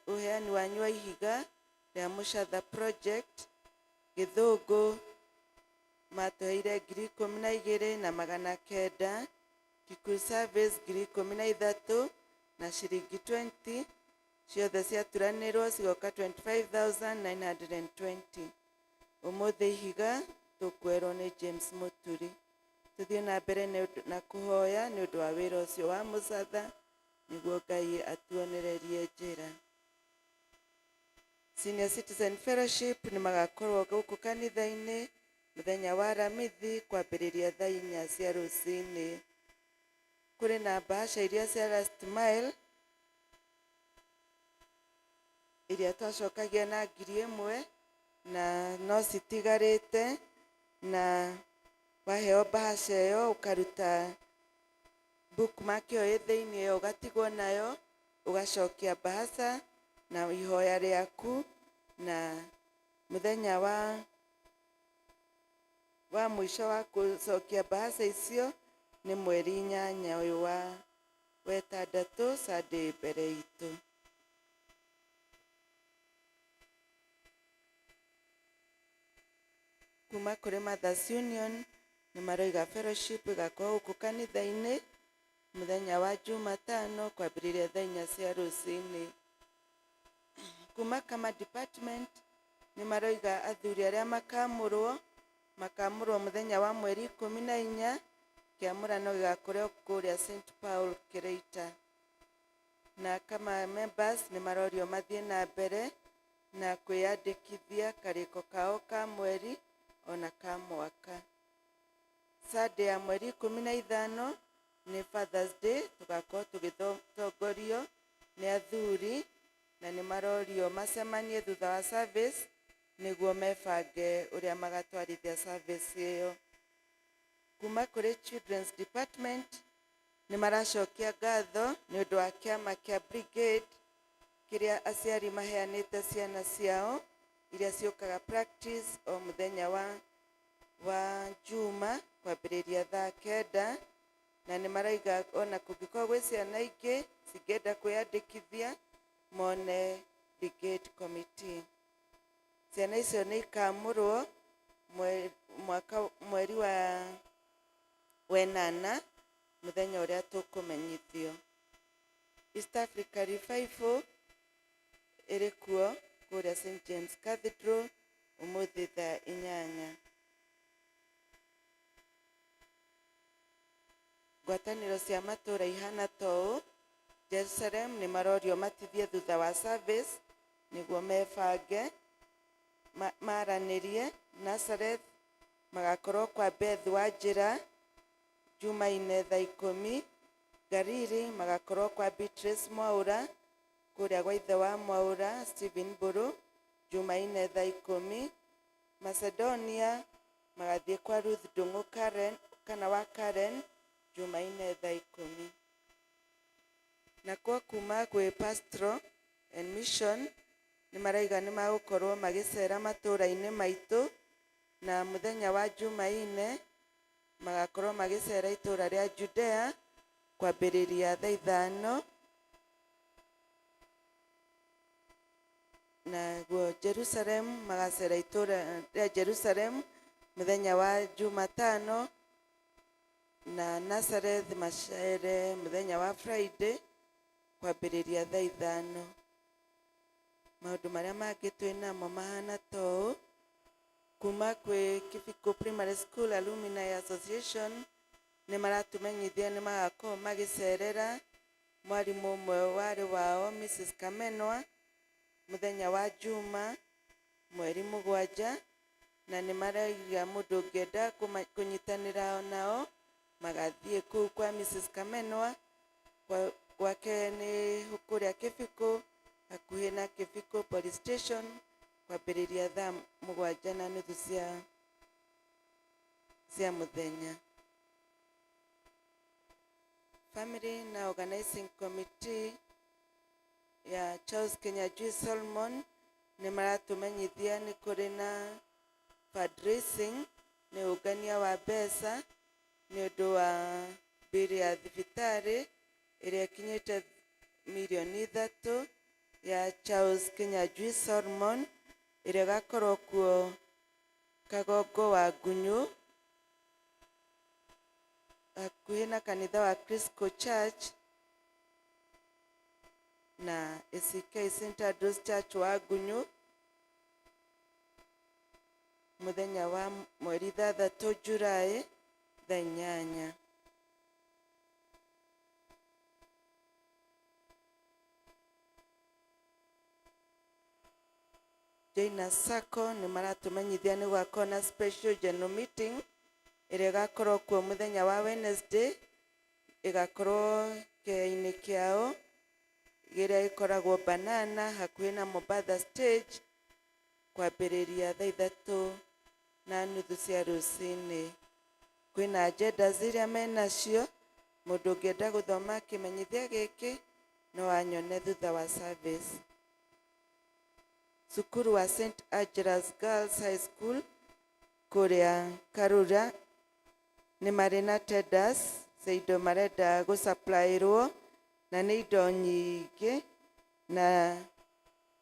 ũheani wanyu wa ihiga rĩa Mũcatha project. Gĩthũngũ matũheire 12,900, Kikuyu Service 13,000 na ciringi 20. Ciothe ciaturanĩrwo cigoka 25,920. Ũmũthĩ ihiga tũkuerwo nĩ James Mũturi. Tũthiĩ na mbere na kũhoya nĩ ũndũ wa wĩra ũcio wa Mũcatha, nĩguo Ngai atuonererie njĩra. Senior Citizen Fellowship nĩ magakorwo gũkũ kanitha-inĩ mũthenya wa Aramithi kwambĩrĩria thaa 4 cia rũcinĩ. Kũrĩ na bahasha iria cia last mile iria twacokagia na 1000, na no citigarĩte, na waheo bahasha ĩyo ũkaruta bookmark ĩyo ĩ thĩinĩ ĩyo, ũgatigwo nayo, ũgacokia bahasha na ihoya rĩaku, na mũthenya wa mũico wa gũcokia bahasha icio nĩ mweri 8 ũyũ wa Wetandatũ Sunday mbere itũ. Kuma kũrĩ Mothers Union nĩ maroiga fellowship ĩgakorwo gũkũ kanitha-inĩ mũthenya wa Jumatano kwambĩrĩria thaa inya cia rũcinĩ. Kuma Kama Department nĩ maroiga athuri arĩa makamũrwo makamũrwo mũthenya wa mweri 14, kĩamũrano gĩgakorwo kũrĩa St Paul Kĩrĩita. Na kama members nĩ marorio mathiĩ na mbere na kwĩyandĩkithia karĩko kao ka mweri ona ka mwaka. Sunday ya mweri 15 nĩ Father's Day, tũgakorwo tũgĩtongorio nĩ athuri na nĩ marorio macemanie thutha wa service nĩguo mebange ũrĩa magatwarithia service ĩyo. Kuma kũrĩ Children's Department nĩ maracokia ngatho nĩ ũndũ wa kĩama kĩa brigade kĩrĩa aciari maheanĩte ciana ciao iria ciũkaga practice o mũthenya wa Juma kwambĩrĩria thaa 9, na nĩ maraiga ona kũngĩkorwo gwĩ ciana ingĩ cingĩenda kwĩyandĩkithia mone brigade committee. Ciana icio nĩ ikamũrwo mwaka mweri wa wenana mũthenya ũrĩa tũkũmenyithio. East Africa Revival ĩrĩ kuo kũrĩa St James Cathedral ũmũthĩ thaa 8. Ngwatanĩro cia matũũra ihana ta ũũ: Jerusalem nĩ marorio matithie thutha wa service nĩguo mebange maranĩrie. Nazareth magakorwo kwa Beth wa njĩra Jumaine thaa 10. Gariri magakorwo kwa Beatrice Mwaura kũrĩa gwa ithe wa Mwaura Stephen Mburu Jumaine thaa 10. Macedonia magathiĩ kwa Ruth Ndung'u Karen kana wa Karen Jumaine thaa 10. Nakuo kuma gwĩ Pastoral and Mission nĩ maraiga nĩ magũkorwo magĩcera matũũra-inĩ maitũ, na mũthenya wa Jumaine magakorwo magĩcera itũũra rĩa Judea kwambĩrĩria thaa 5, naguo Jerusalem magacera itũũra rĩa Jerusalem mũthenya wa Jumatano, na Nazareth macere mũthenya wa Friday kwambĩrĩria thaa 5. Maũndũ marĩa mangĩ twĩ namo mahana ta ũũ: kuma kwĩ Kibiko Primary School Alumni Association nĩ maratumenyithia nĩ magakorwo magĩcerera mwarimũ ũmwe warĩ wao Mrs Kamenwa mũthenya wa Juma mweri 7, na nĩ maraiga mũndũ ũngĩenda kũnyitanĩra nao magathiĩ kũu kwa Mrs Kamenwa gwake nĩ kũrĩa Kibiko hakuhĩ na Kibiko Police Station kwambĩrĩria thaa 7:30 cia mũthenya. Family na organizing committee ya Charles Kinyanjui Solomon nĩ maratũmenyithia nĩ kũrĩ na fundraising, nĩ ũngania wa mbeca nĩ ũndũ wa mbiri ya thibitarĩ ĩrĩa ĩkinyĩte mirioni 3 ya Charles Kinyanjui Solomon ĩrĩa ĩgakorwo kuo Kagongo wa Ngunyũ hakuhĩ na kanitha wa Crisco Church na ACK St Andrews Church wa Ngunyũ mũthenya wa mweri 6 July thaa 8. Joina Sacco nĩ maratũmenyithia nĩ gũgakorwo na special general meeting ĩrĩa ĩgakorwo kuo mũthenya wa Wednesday, ĩgakorwo kĩea-inĩ kĩao ĩrĩa ĩkoragwo Banana hakuhĩ na Mombatha stage kwambĩrĩria thaa 3:30 cia rũcinĩ. Kwĩna agendas iria menacio, mũndũ ũngĩenda gũthoma kĩmenyithia gĩkĩ no anyone thutha wa service. Cukuru wa St Angela's Girls High School kũrĩa Karura nĩ marĩ na tenders cia indo marenda gũsupplyĩrwo. Na nĩ indo nyingĩ, na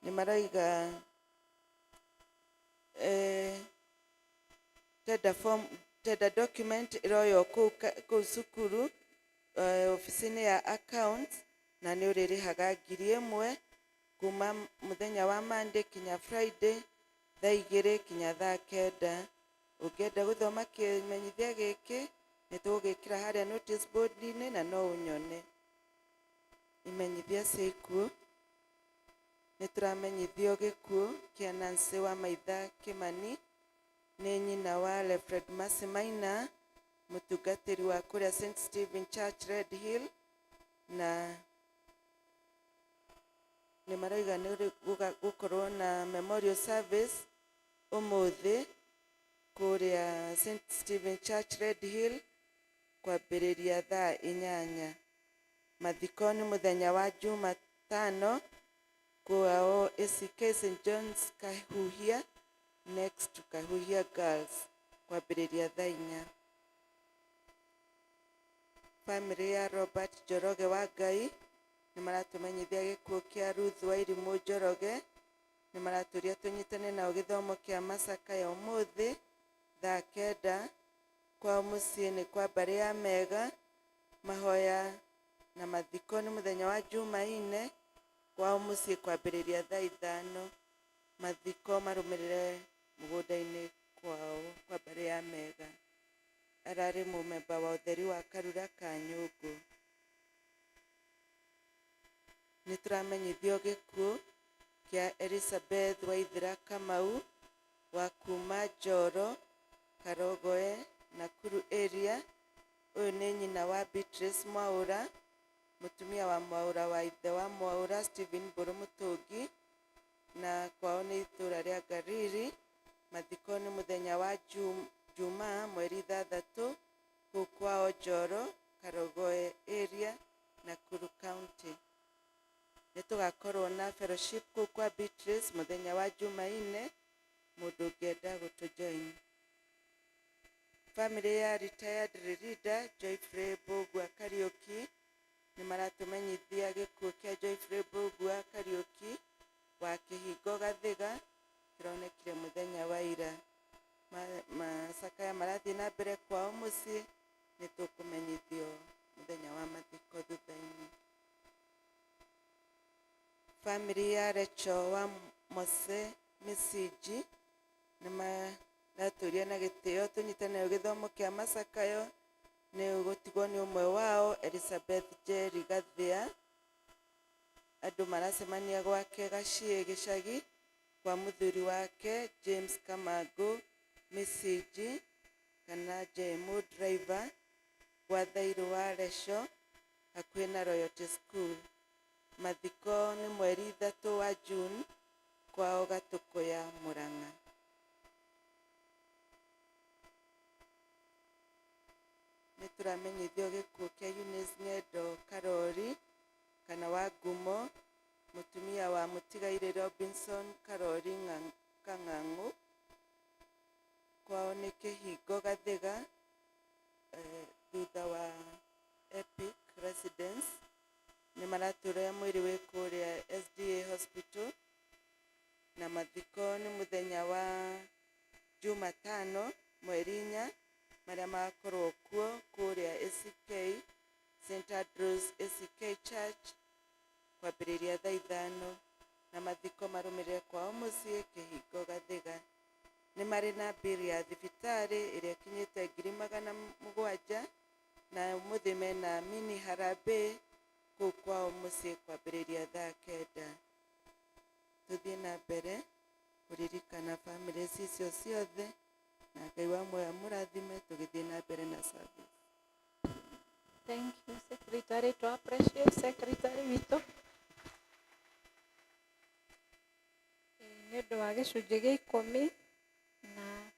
nĩ marauga tender form, tender document ĩroywo kũu cukuru, obici-inĩ ya accounts, na nĩ ũrĩrĩhaga 1,000 kuma mũthenya wa Monday kinya Friday thaa 2 kinya thaa 9. Ũngĩenda gũthoma kĩmenyithia gĩkĩ, nĩ tũgũgĩkĩra harĩa notice board-inĩ na no ũnyone. Imenyithia cia ikuũ: nĩ tũramenyithio gĩkuũ kĩa Nancy wa Maitha Kimani, nĩ nyina wa Alfred Mercy Maina, mũtungatĩri wa kũrĩa St Stephen Church, Red Hill, na nĩ marauga nĩ gũkorwo na memorial service ũmũthĩ kũrĩa St Stephen Church, Red Hill, kwambĩrĩria thaa 8. Mathiko nĩ mũthenya wa Jumatano kwao ACK St John's Kahuhia, next to Kahuhia Girls, kwambĩrĩria thaa 4. Famĩlĩ ya Robert Njoroge wa Ngai nĩ maratũmenyithia gĩkuũ kĩa Ruth Wairimũ Njoroge. Nĩ maratũria tũnyitane nao gĩthomo kĩa macakaya ũmũthĩ thaa 9. Kwao mũciĩ nĩ kwa mbarĩ ya Mega. Mahoya na mathiko nĩ mũthenya wa Jumaine kwao mũciĩ kwambĩrĩria thaa 5. Mathiko marũmĩrĩre mũgũnda-inĩ kwao kwa mbarĩ ya Mega. Ararĩ mũmemba wa ũtheri wa Karura ka Nyũngũ. Nĩ tũramenyithio gĩkuũ kĩa Elizabeth Waithera Kamau wa kuma Njoro, Karogoe, Nakuru area. Ũyũ nĩ nyina wa Beatrice Mwaũra, mũtumia wa Mwaũra wa ithe wa Mwaũra Stephen Mbũrũ Mũtũngi, na kwao nĩ itũra rĩa Ngariri. Mathiko nĩ mũthenya wa Jumaa mweri 6 kũu kwao Njoro, Karogoe area, Nakuru County. Nĩ tũgakorwo na fellowship kũu kwa Beatrice mũthenya wa Jumaine, mũndũ ũngĩenda gũtũ join. Famĩlĩ ya retired leader Joyfrey Mbũgua Kariũki nĩ maratũmenyithia gĩkuũ kĩa Joyfrey Mbũgua Kariũki wa Kĩhingo Gathiga, kĩronekire mũthenya wa ira. Macakaya marathiĩ na mbere kwao mũciĩ. Nĩ tũkũmenyithio mũthenya wa mathiko thutha-inĩ. Famĩlĩ ya Recho wa Mose Mĩcinji nĩ maratũria na gĩtĩo tũnyitane gĩthomo kĩa macakayo nĩ gũtigwo nĩ ũmwe wao, Elizabeth Njeri Gathia. Andũ maracemania gwake Gaciĩ gĩcagi kwa mũthuri wake James Kamangũ Mĩcinji kana Jemu driver, gwa Thairũ wa Recho hakuhĩ na Royalty School. Mathiko nĩ mweri 3 wa June kwao Gatũkũya, Mũrang'a. Nĩ tũramenyithio gĩkuũ kĩa Eunice Ng'endo Karori kana wa Ngumo, mũtumia wa mũtigairĩ Robinson Karori Kang'ang'ũ. Kwao nĩ Kĩhingo Gathiga, thutha wa Epic Residence. Nĩ maratũra mwĩrĩ wĩ kũrĩa SDA Hospital, na mathiko nĩ mũthenya wa Jumatano mweri 4, marĩa magakorwo kuo kũrĩa ACK St Andrews ACK Church kwambĩrĩria thaa 5, na mathiko marũmĩrĩre kwao mũciĩ Kĩhingo Gathiga. Nĩ marĩ na mbiri ya thibitarĩ ĩrĩa ĩkinyĩte 700,000, na ũmũthĩ mena mini harambee kũu kwao mũciĩ kwambĩrĩria thaa 9. Tũthiĩ na mbere kũririkana bamĩrĩ icio ciothe, na Ngai wa muoyo amũrathime tũgĩthiĩ na mbere na service. Thank you, Secretary. To appreciate Secretary witũ nĩ ũndũ wa gĩcunjĩ gĩa 10 na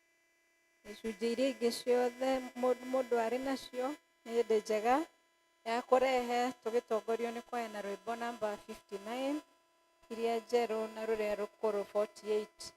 icunjĩ iria ingĩ ciothe mũndũ arĩ nacio. Nĩ hĩndĩ njega ya kũrehe tũgĩtongorio nĩ kwaya na rwĩmbo namba 59 iria njerũ na rũrĩa rũkũrũ 48.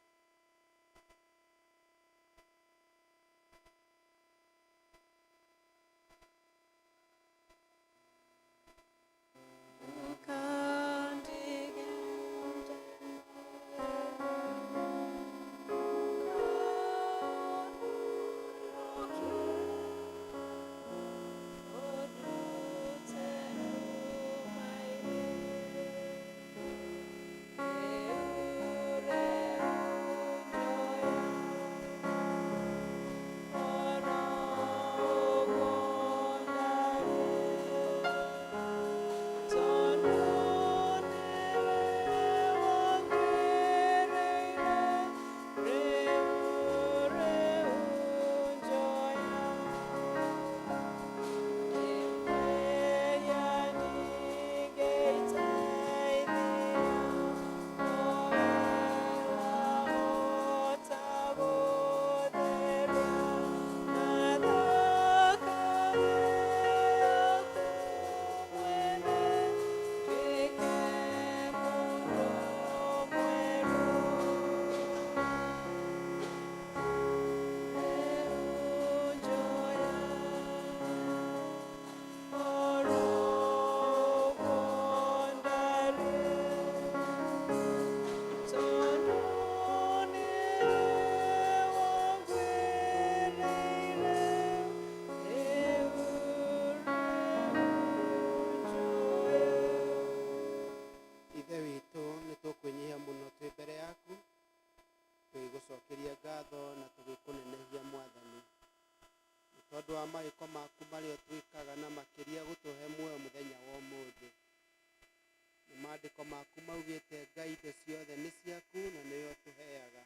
Tondũ wa mawĩko maku marĩa ũtwĩkaga na makĩria gũtũhe muoyo mũthenya wa ũmũthĩ. Nĩ maandĩko maku maugĩte Ngai indo ciothe nĩ ciaku na nĩwe ũtũheaga.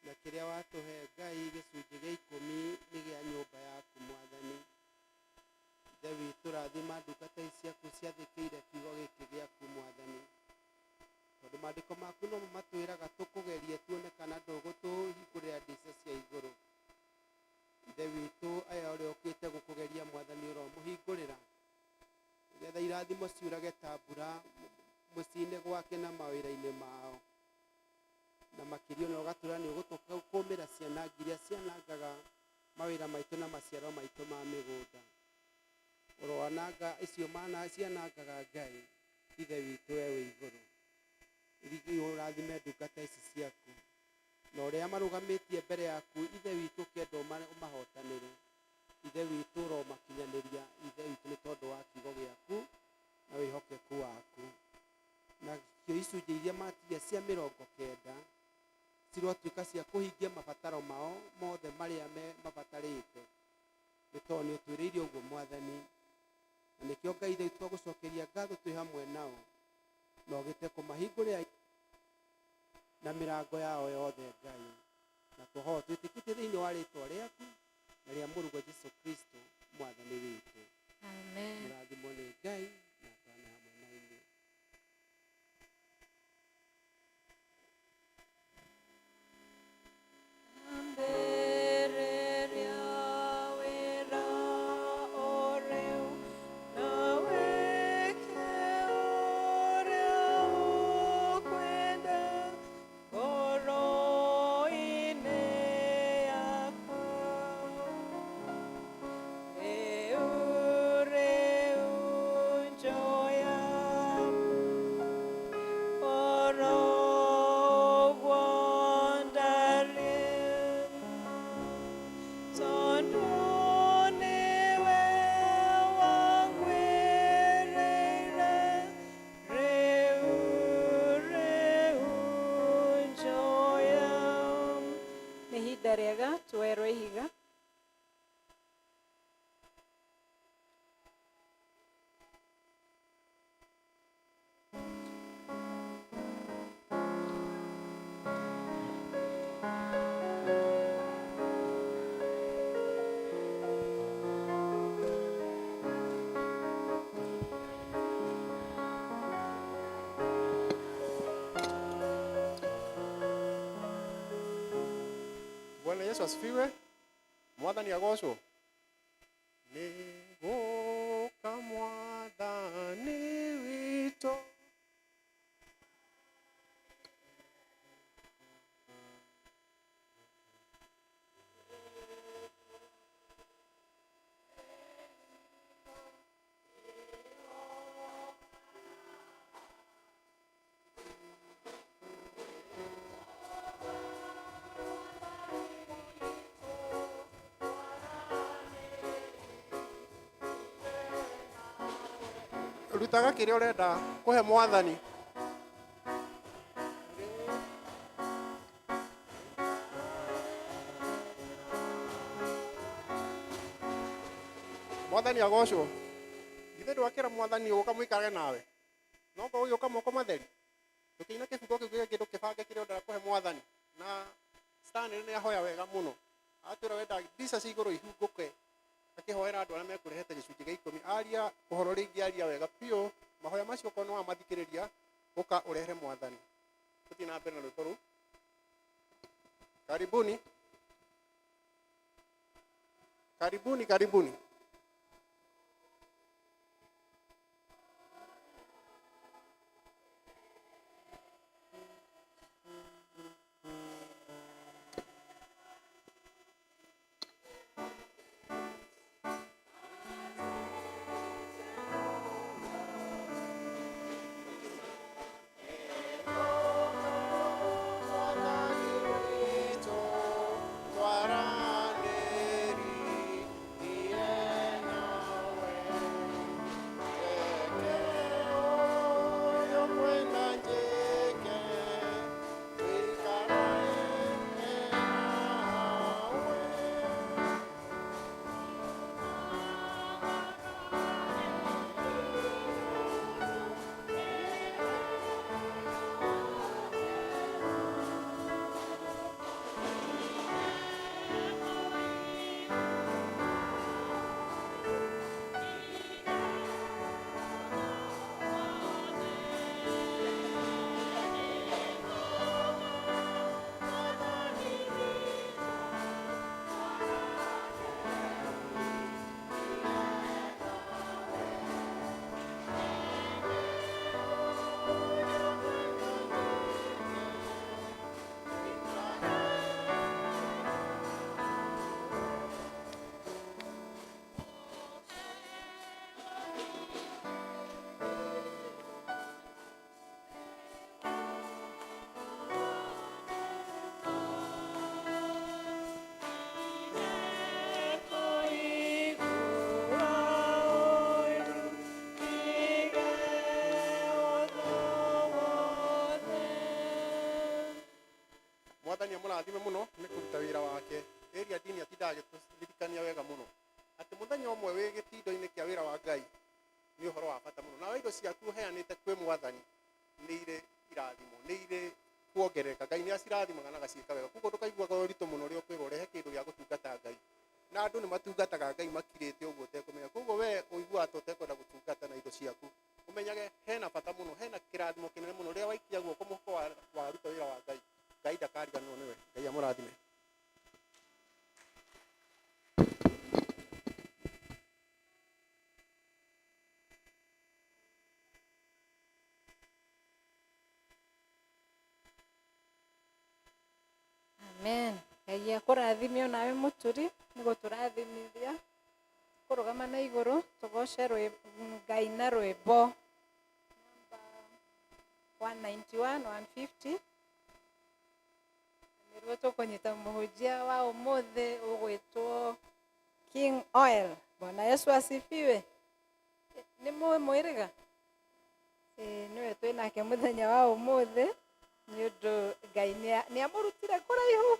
Na kĩrĩa watũhe Ngai gĩcunjĩ gĩa ikũmi nĩ gĩa nyũmba yaku Mwathani. Ithe witũ rathima ndungata ici ciaku ciathĩkĩire kiugo gĩkĩ gĩaku Mwathani. Tondũ maandĩko maku nomo matwĩraga tũkũgerie tuone kana ndũgũtũhingũrĩra ndirica cia igũrũ. Ithe witũ aya ũrĩa ũkĩte gũkũgeria Mwathani ũromũhingũrĩra nĩgetha irathimo ciurage ta mbura mũciĩ-inĩ gwake na mawĩra-inĩ mao. Na makĩria ona ũgatwĩra nĩ ũgũtũkũmĩra cianangi iria cianangaga mawĩra maitũ na maciaro maitũ ma mĩgũnda. Ũroananga icio mana cianangaga Ngai Ithe witũ we wĩ igũrũ. Ũrathime ndungata ici ciaku na ũrĩa marũgamĩtie mbere yaku Ithe witũ ũkĩenda ũmahotanĩre. Ithe witũ ũromakinyanĩria Ithe witũ nĩ tondũ wa kiugo gĩaku na wĩhokeku waku. Nacio icunjĩ iria matigia cia mĩrongo kenda cirotuĩka cia kũhingia mabataro mao mothe marĩa mabatarĩte. Nĩ tondũ nĩ ũtwĩrĩire ũguo Mwathani. Na nĩkĩo Ngai Ithe witũ twagũcokeria ngatho twĩ hamwe nao na ũgĩte kũmahingũrĩra na mĩrango yao yothe Ngai. Na twahoya twĩtĩkĩtie thĩinĩ wa rĩtwa rĩaku na rĩa mũrũguo Jesu Kristo Mwathani witũ. Amen. Mũrathimwo nĩ Ngai na atwarane hamwe na inyuĩ. Ambĩrĩria wĩra o rĩu na wĩke ũrĩa ũkwenda ngoro-inĩ yakwa. Rĩu rĩu njoya oro ũguo ndarĩ. Tondũ nĩwe wangwĩrĩire, rĩu rĩu njoya. Nĩ ihinda rĩega tuoerwo ihiga. Bwana Yesu asifiwe. Mwathani agocwo. Nĩgũka Mwathani witũ. Rutaga kĩrĩa ũrenda kũhe Mwathani. Mwathani agocwo. Githĩ ndwakĩra Mwathani ũgũka mũikarage nawe? No korwo ũgĩũka moko matheri. Tũkĩina kĩbungo kĩu gĩa kĩndũ kĩbange kĩrĩa ũrenda kũhe Mwathani. Na Stanley nĩ ahoya wega mũno. Atwĩra wenda ndirica cia igũrũ ihingũke akĩhoera andũ arĩa mekũrehete gĩcunjĩ gĩa ikũmi. Aria ũhoro rĩngĩ aria wega biũ. Mahoya macio okorwo nĩ wamathikĩrĩria ũka ũrehere Mwathani. Tũthiĩ na mbere na rwĩmbo rũu. Karibuni. Karibuni, karibuni. Mwathani witũ, twaranĩrie. Mwathani amũrathime mũno nĩ kũruta wĩra wake. Area Dini atindaga agĩtũririkania wega mũno atĩ mũthenya ũmwe wĩ gĩtindo-inĩ kĩa wĩra wa Ngai nĩ ũhoro wa bata mũno. Nawe indo ciaku ũheanĩte kwĩ Mwathani nĩ irĩ irathimo, nĩ irĩ kuongerereka. Ngai nĩ acirathimaga na agaciĩka wega. Koguo ndũkaiguaga ũritũ mũno rĩrĩa ũkwĩrwo ũrehe kĩndũ gĩa gũtungata Ngai. Na andũ nĩ matungataga Ngai makirĩte ũguo ũtekũmenya. Koguo we ũiguaga ta ũtekwenda gũtungata na indo ciaku, ũmenyage hena bata mũno, hena kĩrathimo kĩnene mũno rĩrĩa waikia guoko mũhuko waruta wĩra wa Ngai. Ngai ndakariganĩrwo nĩwe. Ngai amũrathime. Amen. Ngai akũrathime onawe mũturi nĩ gũtũrathimithia kũrũgama na igũrũ tũgoce Ngai na rwĩmbo namba 191 150 nĩruo tũkũnyita mũhunjia wa ũmũthĩ ũgwĩtwo King Oil. Bwana Yesu asifiwe. Nĩ mũĩ mwĩrĩga? Ĩĩ nĩwe twĩ nake mũthenya wa ũmũthĩ nĩ ũndũ Ngai nĩ amũrutire kũraihu.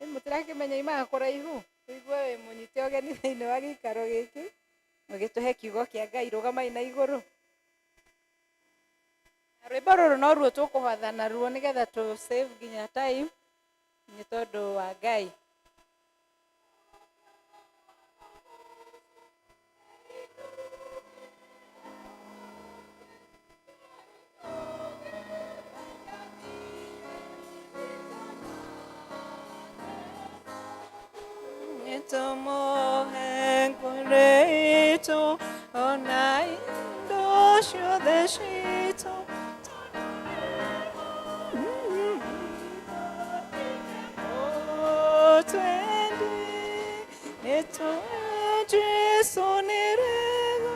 Nĩ mũtirakĩmenya imaga kũraihu. Tũigue wĩ mũnyite ũgeni thĩinĩ wa gĩikaro gĩkĩ ũgĩtũhe kiugo kĩa Ngai. Rũgamai na igũrũ. Na rwĩmbo rũrũ noruo tũkũhotha naruo nĩgetha tũ save nginya time nĩ tondũ wa Ngai. Nĩtũmũhe ona indo ciothe citũ. Twendi nĩtũĩ Jesũ nĩ rega.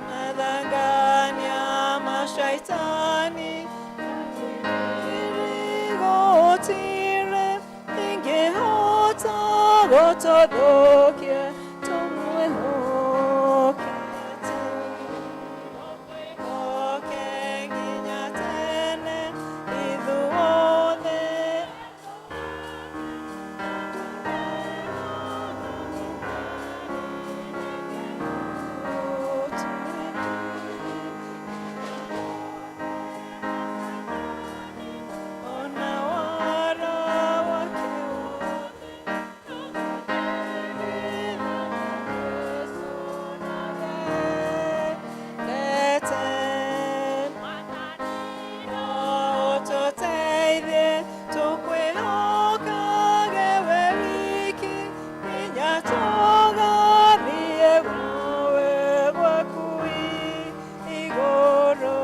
Madanganya mashaitani irigotire ingehota gũtũthũkia tũmwĩhokete. Tũmwĩhoke nginya tene ithuothe. Ona wara wake wothe. Ũtũteithie tũkwĩhokage we wiki nginya tũgathiĩ gwawe gwaku igũrũ.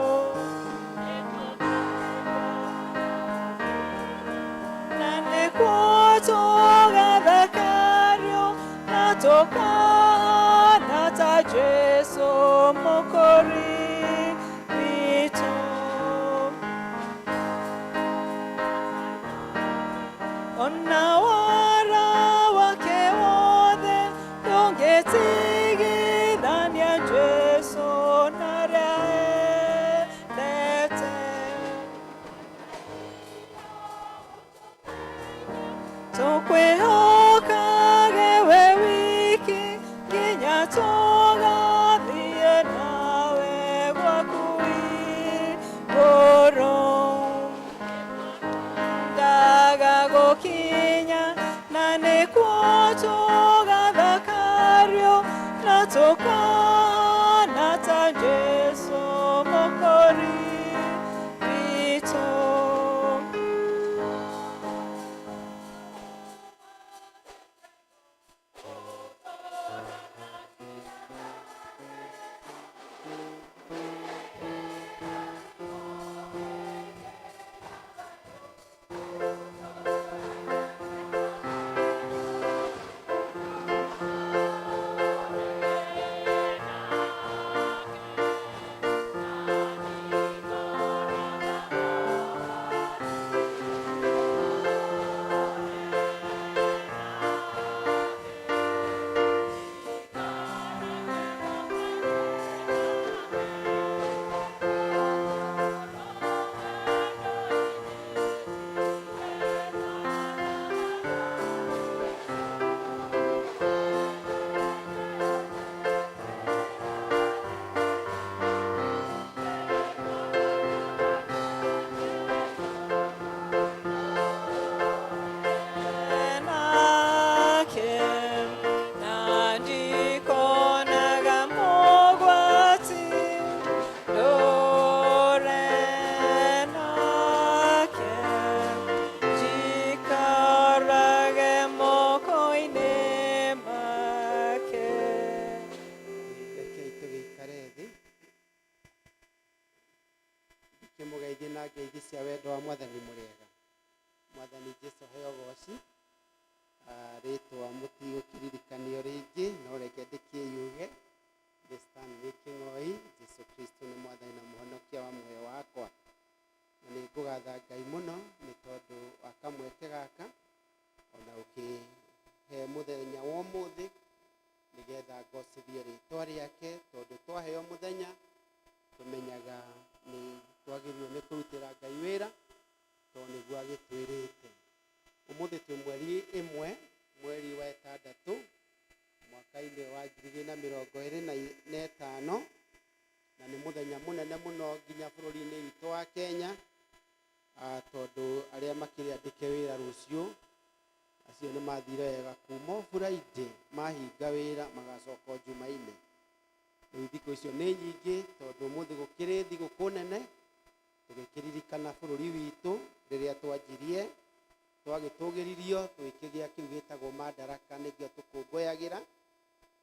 Na nĩkuo tũgathakario na tũkahana ta Jesũ Mũkũri witũ. Ona wara wake wothe ndũngĩtigithania Jesũ na arĩa endete. Tũkwĩhokage we wiki nginya tũgathiĩ nawe gwaku igũrũ. Ndaga gũkinya na nĩkuo tũgathakario na tũkahana ta Jesũ Mũkũri witũ. Ngeithi cia wendo wa Mwathani mũrĩega. Mwathani Jesu heo goci. Rĩtwa mũtigũkĩririkanio rĩngĩ, no reke ndĩkĩyuge. Nĩ Stanley Kĩng'oi. Jesu Kristo nĩ Mwathani na Mũhonokia wa muoyo wakwa. Na nĩ ngũgatha Ngai mũno nĩ tondũ wa kamweke gaka, ona ũkĩhe mũthenya wa ũmũthĩ, nĩgetha ngocithie rĩtwa rĩake, tondũ twaheo mũthenya tũmenyaga nĩ twagĩrĩirwo nĩ kũrutĩra Ngai wĩra, tondũ nĩguo agĩtwĩrĩte. Ũmũthĩ twĩ mweri ĩmwe, mweri wa ĩtandatũ, mwaka-inĩ wa 2025, na nĩ mũthenya mũnene mũno nginya bũrũri-inĩ witũ wa Kenya, tondũ arĩa makĩrĩ andĩke wĩra rũciũ, acio nĩ mathire wega kuma o Friday, mahinga wĩra magacoka o Jumaine. Rĩu thikũ icio nĩ nyingĩ, tondũ ũmũthĩ gũkĩrĩ thigũkũ nene, tũgĩkĩririkana bũrũri witũ rĩrĩa twanjirie, twagĩtũgĩririo, tũgĩkĩgĩa kĩu gĩtagwo madaraka, nĩkĩo tũkũngũyagĩra,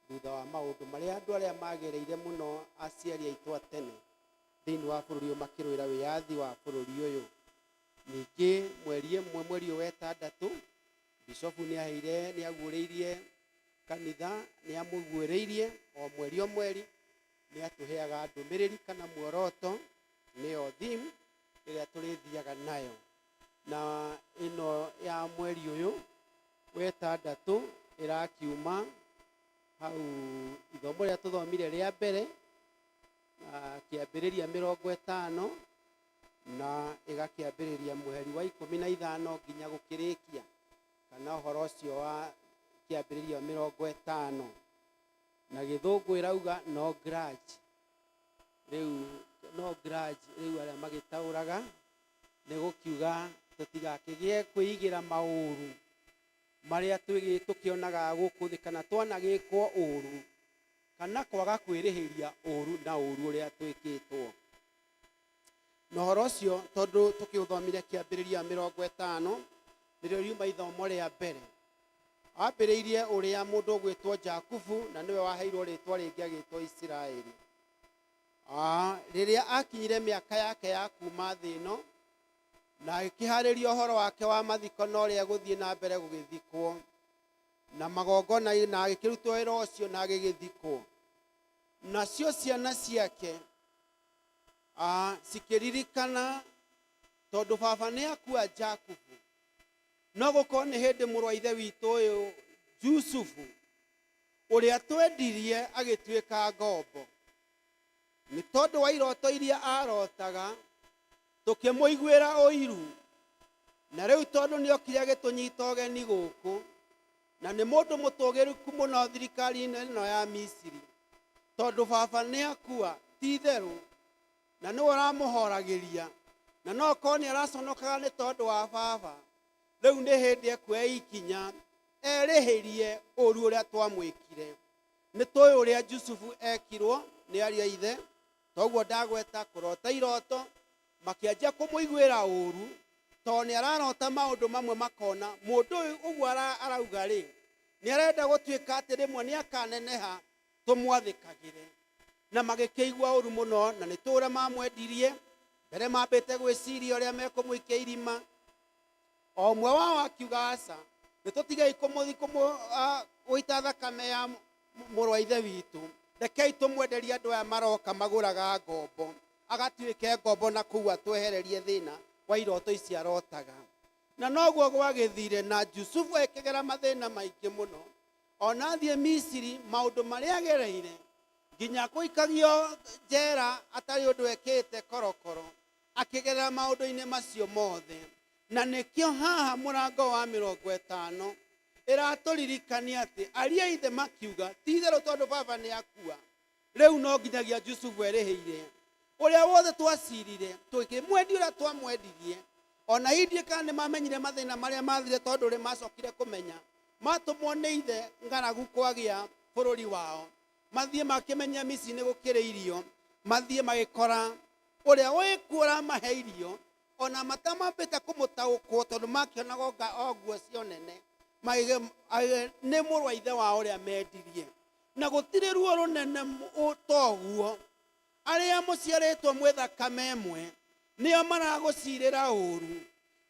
thutha wa maũndũ marĩa andũ arĩa magereire mũno aciari aitũ a tene thĩinĩ wa bũrũri ũyũ makĩrũĩra wĩyathi wa bũrũri ũyũ. Ningĩ mweri ĩmwe mweri ũyũ wa ĩtandatũ, bishofu nĩ aheire, nĩ aguũrĩirie kanitha, nĩ amũguũrĩirie o mweri o mweri, nĩ atũheaga ndũmĩrĩri kana muoroto, nĩyo theme ĩrĩa tũrĩthiaga nayo. Na ĩno ya mweri ũyũ wa ĩtandatũ ĩrakiuma hau ithomo rĩrĩa tũthomire rĩa mbere, kĩambĩrĩria 50, na ĩgakĩambĩrĩria mũheri wa 15 nginya gũkĩrĩkia, kana ũhoro ũcio wa kĩambĩrĩria 50. Na gĩthũngũ ĩrauga no grudge. Rĩu no grudge, rĩu arĩa magĩtaũraga nĩ gũkiuga tũtigakĩgĩe kwĩigĩra maũru marĩa tũkĩonaga gũkũ thĩ, kana twanagĩkwo ũru, kana kwaga kwĩrĩhĩria ũru na ũru ũrĩa twĩkĩtwo. Na ũhoro ũcio tondũ tũkĩũthomire kĩambĩrĩria 50, nĩrĩo riuma ithomo rĩa mbere. Ambĩrĩirie ũrĩa mũndũ ũgwĩtwo Jakubu, na nĩwe waheirwo rĩtwa rĩngĩ agĩtwo Isiraeli. Rĩrĩa akinyire mĩaka yake ya kuma thĩ ĩno, na agĩkĩharĩria ũhoro wake wa mathiko na ũrĩa egũthiĩ na mbere gũgĩthikwo, na magongona, na agĩkĩrutwo wĩra ũcio na agĩgĩthikwo. Nacio ciana ciake cikĩririkana tondũ baba nĩ akua Jakubu, no gũkorwo nĩ hĩndĩ mũrũ wa ithe witũ ũyũ Jusufu ũrĩa twendirie agĩtuĩka ngombo, nĩ tondũ wa iroto iria arotaga, tũkĩmũiguĩra ũiru. Na rĩu tondũ nĩ okire agĩtũnyita ũgeni gũkũ, na nĩ mũndũ mũtũgĩru mũno thirikari-inĩ ĩno ya Misiri, tondũ baba nĩ akua, ti itherũ, na nĩwe ũramũhoragĩria, na no korwo nĩ araconokaga nĩ tondũ wa baba, rĩu nĩ hĩndĩ ekuoya ikinya erĩhĩrie ũru ũrĩa twamwĩkire. Nĩ tũĩ ũrĩa Jusufu ekirwo nĩ ariũ a ithe, toguo ndagweta kũrota iroto, makĩanjia kũmũiguĩra ũru, tondũ nĩ ararota maũndũ mamwe makona mũndũ ũyũ ũguo arauga rĩ, nĩ arenda gũtuĩka atĩ rĩmwe nĩ akaneneha tũmwathĩkagĩre. Na magĩkĩigua ũru mũno, na nĩ tũĩ ũrĩa mamwendirie, mbere mambĩte gwĩciria ũrĩa mekũmũikia irima. O ũmwe wao akiuga aca, nĩ tũtigei gũita thakame ya mũrũ wa ithe witũ, rekei tũmwenderie andũ aya maroka magũraga ngombo, agatuĩke ngombo na kũu atwehererie thĩna wa iroto ici arotaga. Na noguo gwagĩthire, na Jusufu akĩgera mathĩna maingĩ mũno. Ona athiĩ Misiri, maũndũ marĩa agereire, nginya gũikagio njera atarĩ ũndũ ekĩte korokoro, akĩgerera maũndũ-inĩ macio mothe. Na nĩkĩo haha mũrango wa 50 ĩratũririkania atĩ ariũ a ithe makiuga, ti itherũ tondũ baba nĩ akua, rĩu no nginyagia Jusufu erĩhĩire ũrĩa wothe twacirire, tũkĩmwendia ũrĩa twamwendirie. Ona hihi ndiũĩ kana nĩ mamenyire mathĩna marĩa mathire, tondũ rĩ macokire kũmenya matũmwo nĩ ithe ng'aragu kwagĩa bũrũri wao, mathiĩ makĩmenya Misiri nĩ gũkĩrĩ irio, mathiĩ magĩkora ũrĩa wĩkuo ũramahe irio, ona matamambĩte kũmũtaũkwo tondũ makĩonaga o nguo cio nene, nĩ mũrũ wa ithe wao ũrĩa mendirie. Na gũtirĩ ruo rũnene toguo, arĩa mũciarĩtwo mwĩ thakame ĩmwe, Nĩo maragũcirĩra ũũru.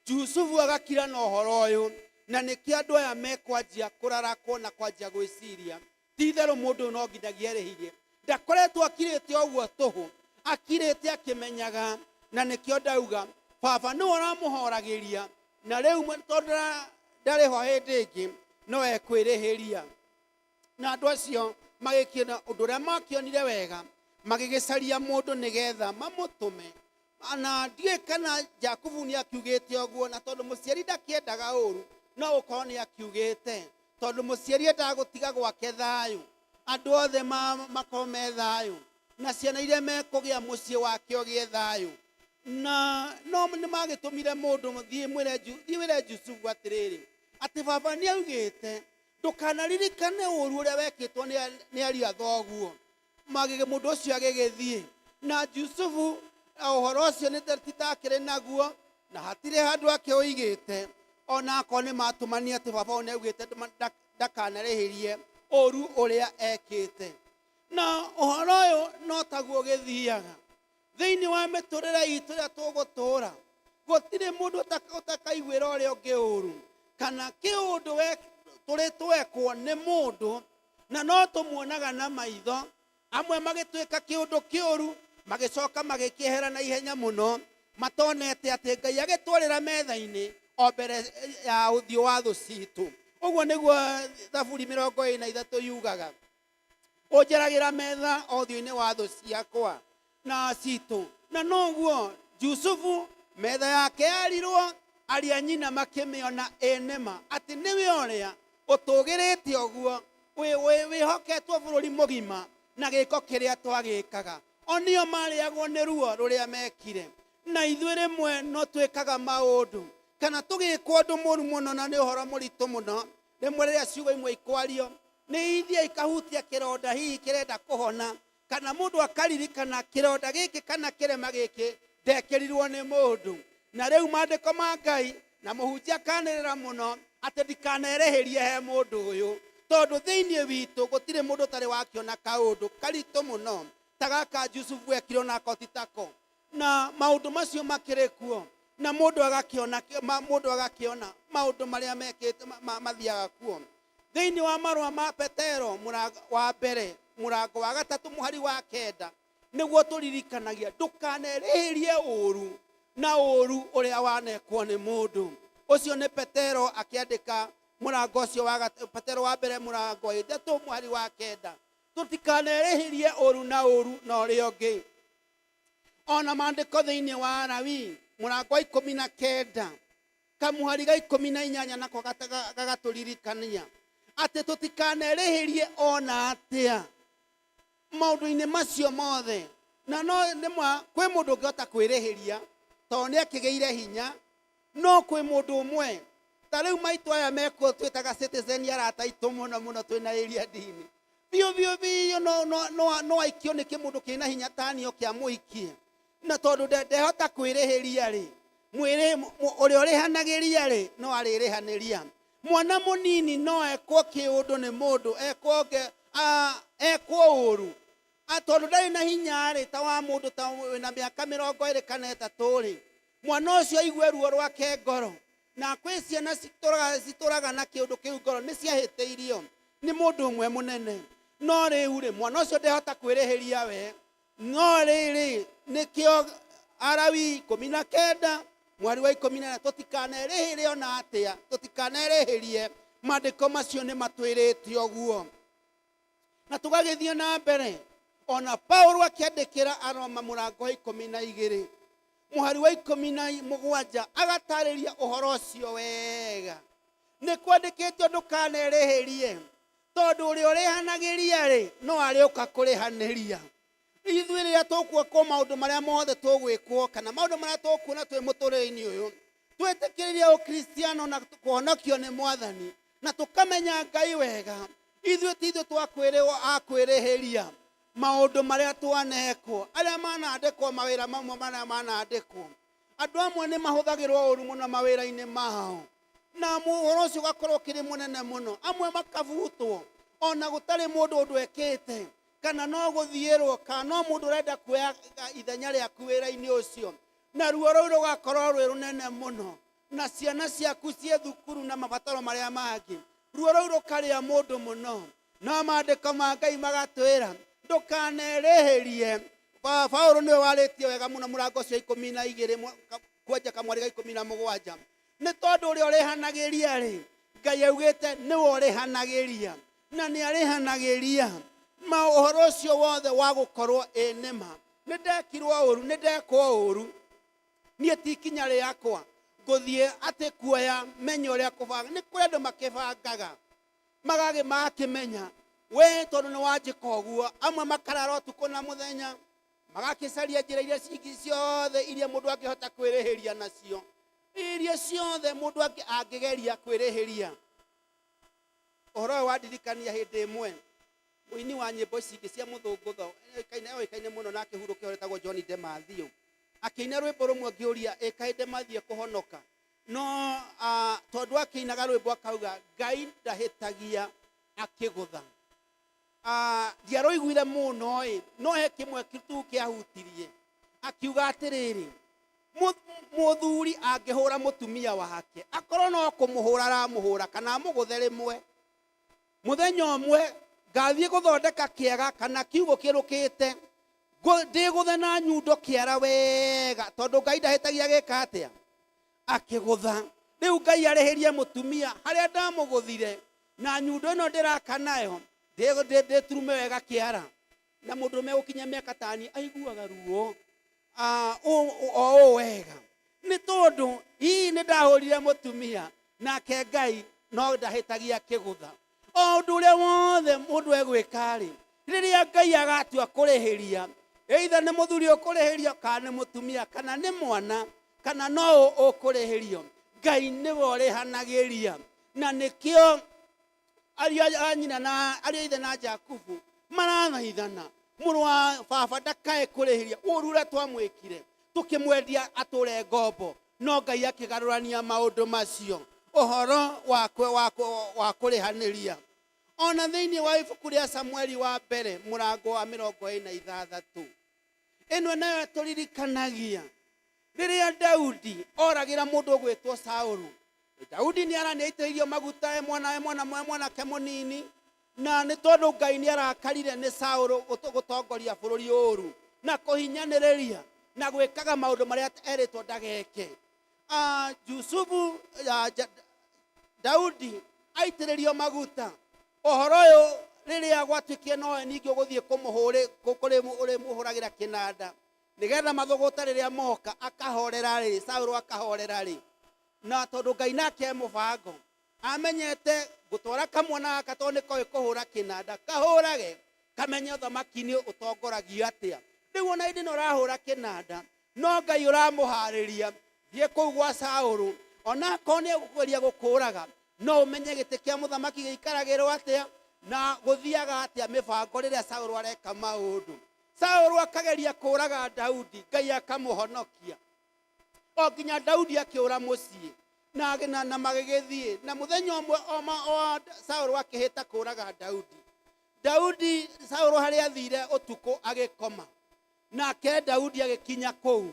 Jusufu agakira na ũhoro ũyũ, na nĩkĩo andũ aya mekwanjia kũrarakwo na kwanjia gwĩciria ti itherũ mũndũ ũyũ no nginyagia erĩhĩrie. Ndakoretwo akirĩte ũguo tũhũ, akirĩte akĩmenyaga, na nĩkĩo ndauga baba nĩwe ũramũhoragĩria, na rĩu tondũ ndarĩ ho hĩndĩ ĩngĩ no ekwĩrĩhĩria. Na andũ acio magĩkĩona ũndũ ũrĩa makĩonire wega, magĩgĩcaria mũndũ nĩgetha mamũtũme. Na ndiũĩ kana Jakubu nĩ akiugĩte ũguo, na tondũ mũciari ndakĩendaga ũru, no gũkorwo nĩ akiugĩte, tondũ mũciari endaga gũtiga gwake thayũ, andũ othe makorwo me thayũ, na ciana iria mekũgĩa mũciĩ wake ũgĩe thayũ. Na no nĩ magĩtũmire mũndũ, thiĩ wĩre Jusufu atĩrĩrĩ, atĩ baba nĩ augĩte ndũkanaririkane ũru ũrĩa wekĩtwo nĩ ariũ a thoguo. Mũndũ ũcio agĩgĩthiĩ na Jusufu, ũhoro ũcio nĩ titakĩrĩ naguo, na hatirĩ handũ akĩũigĩte, ona akorwo nĩ matũmania atĩ baba ũyũ nĩ augĩte ndakanarĩhĩrie ũru ũrĩa ekĩte. Na ũhoro ũyũ no taguo ũgĩthiaga thĩinĩ wa mĩtũrĩre itũ ĩrĩa tũgũtũra. Gũtirĩ mũndũ ũtakaiguĩra ũrĩa ũngĩ ũru, kana kĩũndũ tũrĩ twekwo nĩ mũndũ, na no tũmuonaga na maitho. Amwe magĩtuĩka kĩũndũ kĩũru, magĩcoka magĩkĩehera na ihenya mũno, matonete atĩ Ngai agĩtwarĩra metha-inĩ o mbere ya ũthiũ wa thũ citũ. Ũguo nĩguo Thaburi 23 yugaga, ũnjaragĩra metha o ũthiũ-inĩ wa thũ ciakwa na citũ. Na noguo Jusufu metha yake yarirwo, aria nyina makĩmĩona ĩ nĩma atĩ nĩwe ũrĩa ũtũgĩrĩte ũguo wĩhoketwo bũrũri mũgima na gĩko kĩrĩa twagĩkaga. O nĩo marĩagwo nĩ ruo rũrĩa mekire. Na ithuĩ rĩmwe no twĩkaga maũndũ kana tũgĩkwo ũndũ mũru mũno, na nĩ ũhoro mũritũ mũno. Rĩmwe rĩrĩa ciugo imwe ikwario nĩ ithiĩ ikahutia kĩronda hihi kĩrenda kũhona, kana mũndũ akaririkana kĩronda gĩkĩ kana kĩrema gĩkĩ ndekĩrirwo nĩ mũndũ. Na rĩu maandĩko ma Ngai na mũhunjia akanĩrĩra mũno atĩ ndikanerĩhĩrie he mũndũ ũyũ, tondũ thĩinĩ witũ gũtirĩ mũndũ ũtarĩ wakĩona kaũndũ karitũ mũno ta gaka Jusufu ekire, onako ti tako. Na maũndũ macio makĩrĩ kuo, na mũndũ agakĩona mũndũ agakĩona maũndũ marĩa mekĩte mathiaga kuo. Thĩinĩ wa marũa ma Petero wa mbere mũrango wa 3 mũhari wa 9, nĩguo tũririkanagia ndũkanerĩhĩrie ũru na ũru ũrĩa wanekwo nĩ mũndũ. Ũcio nĩ Petero akĩandĩka mũrango ũcio wa Petero wa mbere mũrango wa 3 mũhari wa 9, tũtikanerĩhĩrie ũru na ũru na ũrĩa ũngĩ. Ona maandĩko thĩinĩ wa Lawi mũrango wa 19 kamũhari ga 18 nako gagatũririkania atĩ tũtikanerĩhĩrie ona atĩa maũndũ-inĩ macio mothe. Na no nĩma kwĩ mũndũ ũngĩhota kwĩrĩhĩria tondũ nĩ akĩgĩire hinya, no kwĩ mũndũ ũmwe ta rĩu maitũ aya mekuo twĩtaga citizen arata aitũ mũno mũno twĩna area ndini biũ biũ biũ, no aikio nĩ kĩmũndũ kĩna hinya tanio kĩa mũikie, na tondũ ndehota kwĩrĩhĩria rĩ, ũrĩa ũrĩhanagĩria rĩ no arĩrĩhanĩria. Mwana mũnini no ekwo kĩũndũ nĩ mũndũ, ekwo ũru, tondũ ndarĩ na hinya rĩ ta wa mũndũ ta wĩna mĩaka 23 kana 30 rĩ, mwana ũcio aigue ruo rwake ngoro. Na kwĩ ciana citũraga na kĩũndũ kĩu ngoro, nĩ ciahĩtĩirio nĩ mũndũ ũmwe mũnene, no rĩu rĩ mwana ũcio ndehota kwĩrĩhĩria we. No rĩrĩ nĩkĩo Arawi 19 mweri wa 14, tũtikanerĩhĩrie ona atĩa, tũtikanerĩhĩrie. Maandĩko macio nĩ matwĩrĩte ũguo. Na tũgagĩthiĩ na mbere, ona Paulo akĩandĩkĩra Aroma mũrango wa 12 mũhari wa 17 agatarĩria ũhoro ũcio wega. Nĩ kwandĩkĩtwo ndũkanerĩhĩrie, tondũ ũrĩa ũrĩhanagĩria rĩ no arĩũka kũrĩhanĩria. Ithuĩ rĩrĩa tũkuoka maũndũ marĩa mothe tũgwĩkwo kana maũndũ marĩa tũkuona twĩ mũtũrĩre-inĩ ũyũ, twĩtĩkĩrĩrie ũkristiano na kũhonokio nĩ Mwathani na tũkamenya Ngai wega, ithuĩ ti ithuĩ twakwĩrĩrwo akwĩrĩhĩria maũndũ marĩa twanekwo, arĩa manandĩkwo mawĩra mamwe marĩa manandĩkwo. Andũ amwe nĩ mahũthagĩrwo ũru mũno mawĩra-inĩ mao, na ũhoro ũcio ũgakorwo ũkĩrĩ mũnene mũno. Amwe makabutwo ona gũtarĩ mũndũ ũndũ ekĩte, kana no gũthiĩrwo, kana no mũndũ ũrenda kuoya ithenya rĩaku wĩra-inĩ ũcio. Na ruo rũu rũgakorwo rwĩ rũnene mũno, na ciana ciaku ciĩ thukuru na mabataro marĩa mangĩ, ruo rũu rũkarĩa mũndũ mũno. No maandĩko ma Ngai magatwĩra ndũkanerĩhĩrie. Paũlũ nĩwe warĩtie wega mũno mũrango ũcio 12 kwanja kamwari ga 17, nĩ tondũ ũrĩa ũrĩhanagĩria rĩ, Ngai augĩte nĩwe ũrĩhanagĩria, na nĩ arĩhanagĩria. Ma ũhoro ũcio wothe wa gũkorwo ĩ nĩma nĩ ndekirwo ũru, nĩ ndekwo ũru, niĩ ti ikinya rĩakwa ngũthiĩ atĩ kuoya menye ũrĩa kũbanga. Nĩ kũrĩ andũ makĩbangaga magagĩ makĩmenya we tondũ nĩ wanjĩka ũguo, amwe makarara ũtukũ na mũthenya magakĩcaria njĩra iria cingĩ ciothe iria mũndũ angĩhota kwĩrĩhĩria nacio, iria ciothe mũndũ angĩgeria kwĩrĩhĩria. Ũhoro ũyũ wandirikania hĩndĩ ĩmwe mũini wa nyĩmbo ici ingĩ cia mũthũngũtho oĩkaine mũno na akĩhurũka ũretagwo John De Mathew, akĩina rwĩmbo rũmwe ngĩũria ĩ kaĩ De Mathew kũhonoka, no tondũ akĩinaga rwĩmbo akauga Ngai ndahĩtagia akĩgũtha. Ndiarũiguire mũno ĩ, no he kĩmwe tu kĩahutirie, akiuga atĩrĩrĩ, mũthuri angĩhũra mũtumia wake, akorwo no kũmũhũra aramũhũra kana amũgũthe rĩmwe, mũthenya ũmwe ngathiĩ gũthondeka kĩaga kana kiugũ kĩrũkĩte, ndĩgũthe na nyundo kĩara wega, tondũ Ngai ndahĩtagia gĩka atĩa akĩgũtha. Rĩu Ngai arĩhĩrie mũtumia harĩa ndamũgũthire na nyundo ĩno ndĩraka nayo, ndĩturume wega kĩara. Na mũndũ ũrũme gũkinya mĩaka tani aiguaga ruo o ũũ wega, nĩ tondũ hihi nĩ ndahũrire mũtumia nake Ngai no ndahĩtagia akĩgũtha. O ũndũ ũrĩa wothe mũndũ egwĩka-rĩ, rĩrĩa Ngai agatua kũrĩhĩria, either nĩ mũthuri ũkũrĩhĩrio kana nĩ mũtumia kana nĩ mwana kana no ũkũrĩhĩrio, Ngai nĩwe ũrĩhanagĩria. Na nĩkĩo ariũ a nyina na ariũ a ithe na Jakubu marathaithana, mũrũ wa baba ndakae kũrĩhĩria ũru ũrĩa twamwĩkire tũkĩmwendia atũre ngombo. No Ngai akĩgarũrania maũndũ macio, ũhoro wa kũrĩhanĩria. Ona thĩinĩ wa ibuku rĩa Samueli wa mbere mũrango wa 46, ĩno nayo tũririkanagia rĩrĩa Daudi oragĩra mũndũ ũgwĩtwo Saũlũ. Daudi nĩ aranĩitĩrĩirio maguta e mwana, e mwana, e mwanake mũnini, na nĩ tondũ Ngai nĩ arakarire nĩ Saũlũ gũtongoria bũrũri ũru na kũhinyanĩrĩria na gwĩkaga maũndũ marĩa erĩtwo ndageke. Jusufu, Daudi aitĩrĩrio maguta, ũhoro ũyũ rĩrĩa gwatuĩkire nowe ningĩ ũgũthiĩ kũmũhũrĩ, kũrĩ ũrĩmũhũragĩra kĩnanda nĩgetha mathũgũta rĩrĩa moka akahorera rĩ, Saũlũ akahorera rĩ. Na tondũ Ngai nake e mũbango, amenyete gũtwara kamwana gaka tondũ nĩ koĩ kũhũra kĩnanda, kahũrage kamenye ũthamaki-inĩ ũtongoragio atĩa. Rĩu ona hĩndĩ ĩno ũrahũra kĩnanda, no Ngai ũramũharĩria thiĩ kũu gwa Saũlũ, ona akorwo nĩ egũkũgeria gũkũraga, no ũmenye gĩtĩ kĩa mũthamaki gĩikaragĩrwo atĩa na gũthiaga atĩa mĩbango rĩrĩa Saũlũ areka maũndũ. Saũlũ akageria kũraga Daudi, Ngai akamũhonokia o nginya Daudi akĩũra mũciĩ na magĩgĩthiĩ. Na mũthenya ũmwe o Saũlũ akĩhĩta kũraga Daudi. Daudi Saũlũ harĩa athire ũtukũ agĩkoma, nake Daudi agĩkinya kũu,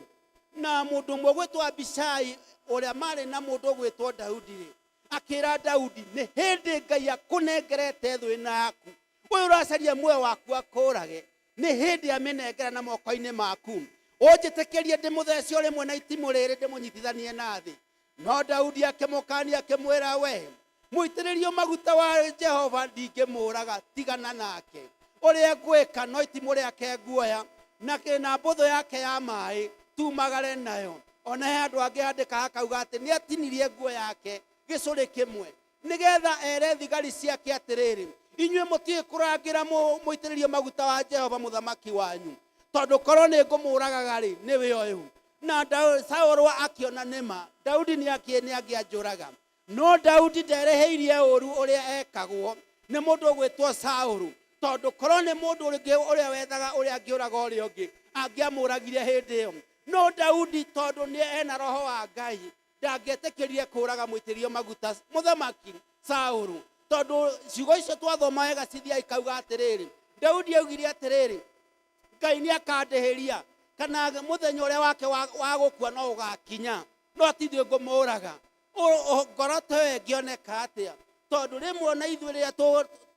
na mũndũ ũmwe ũgwĩtwo Abishai ũrĩa marĩ na mũndũ ũgwĩtwo Daudi rĩ, akĩra Daudi, nĩ hĩndĩ Ngai akũnengerete thũ ĩno yaku, ũyũ ũracaria muoyo waku akũrage, nĩ hĩndĩ amĩnengera na moko-inĩ maku, ũnjĩtĩkĩrie ndĩmũthece o rĩmwe na itimũ rĩrĩ ndĩmũnyitithanie na thĩ. No Daudi akĩmũkania akĩmwĩra, we mũitĩrĩrio maguta wa Jehova ndingĩmũraga, tigana nake, ũrĩa ngwĩka no itimũ rĩake nguoya na kĩna mbũthũ yake ya maĩ tumagare nayo. Ona he andũ angĩ andĩkaga akauga atĩ nĩ atinirie nguo yake gĩcũrĩ kĩmwe nĩgetha ere thigari ciake atĩrĩrĩ, inyuĩ mũtiũĩ kũrangĩra mũitĩrĩrio maguta wa Jehova mũthamaki wanyu, tondũ korwo nĩ ngũmũragaga rĩ, nĩwe ũyũ. Na Saũlũ akĩona nĩma Daudi nĩ angĩanjũraga, no Daudi ndereheirie ũru ũrĩa ekagwo nĩ mũndũ ũgwĩtwo Saũlũ, tondũ korwo nĩ mũndũ ũngĩ ũrĩa wethaga ũrĩa angĩũraga ũrĩa ũngĩ angĩamũragire hĩndĩ ĩyo. No Daudi tondũ nĩ ena roho wa Ngai ndangĩetĩkĩrire kũraga mũitĩrĩrio maguta mũthamaki Saũlũ, tondũ ciugo icio twathoma wega cithiaga ikauga atĩrĩrĩ, Daudi augire atĩrĩrĩ, Ngai nĩ akandĩhĩria. Kana mũthenya ũrĩa wake wa wa gũkua no ũgakinya, no ti ithuĩ ngũmũraga. Ngoro ta ĩyo ĩngĩoneka atĩa? Tondũ rĩmwe ona ithuĩ rĩrĩa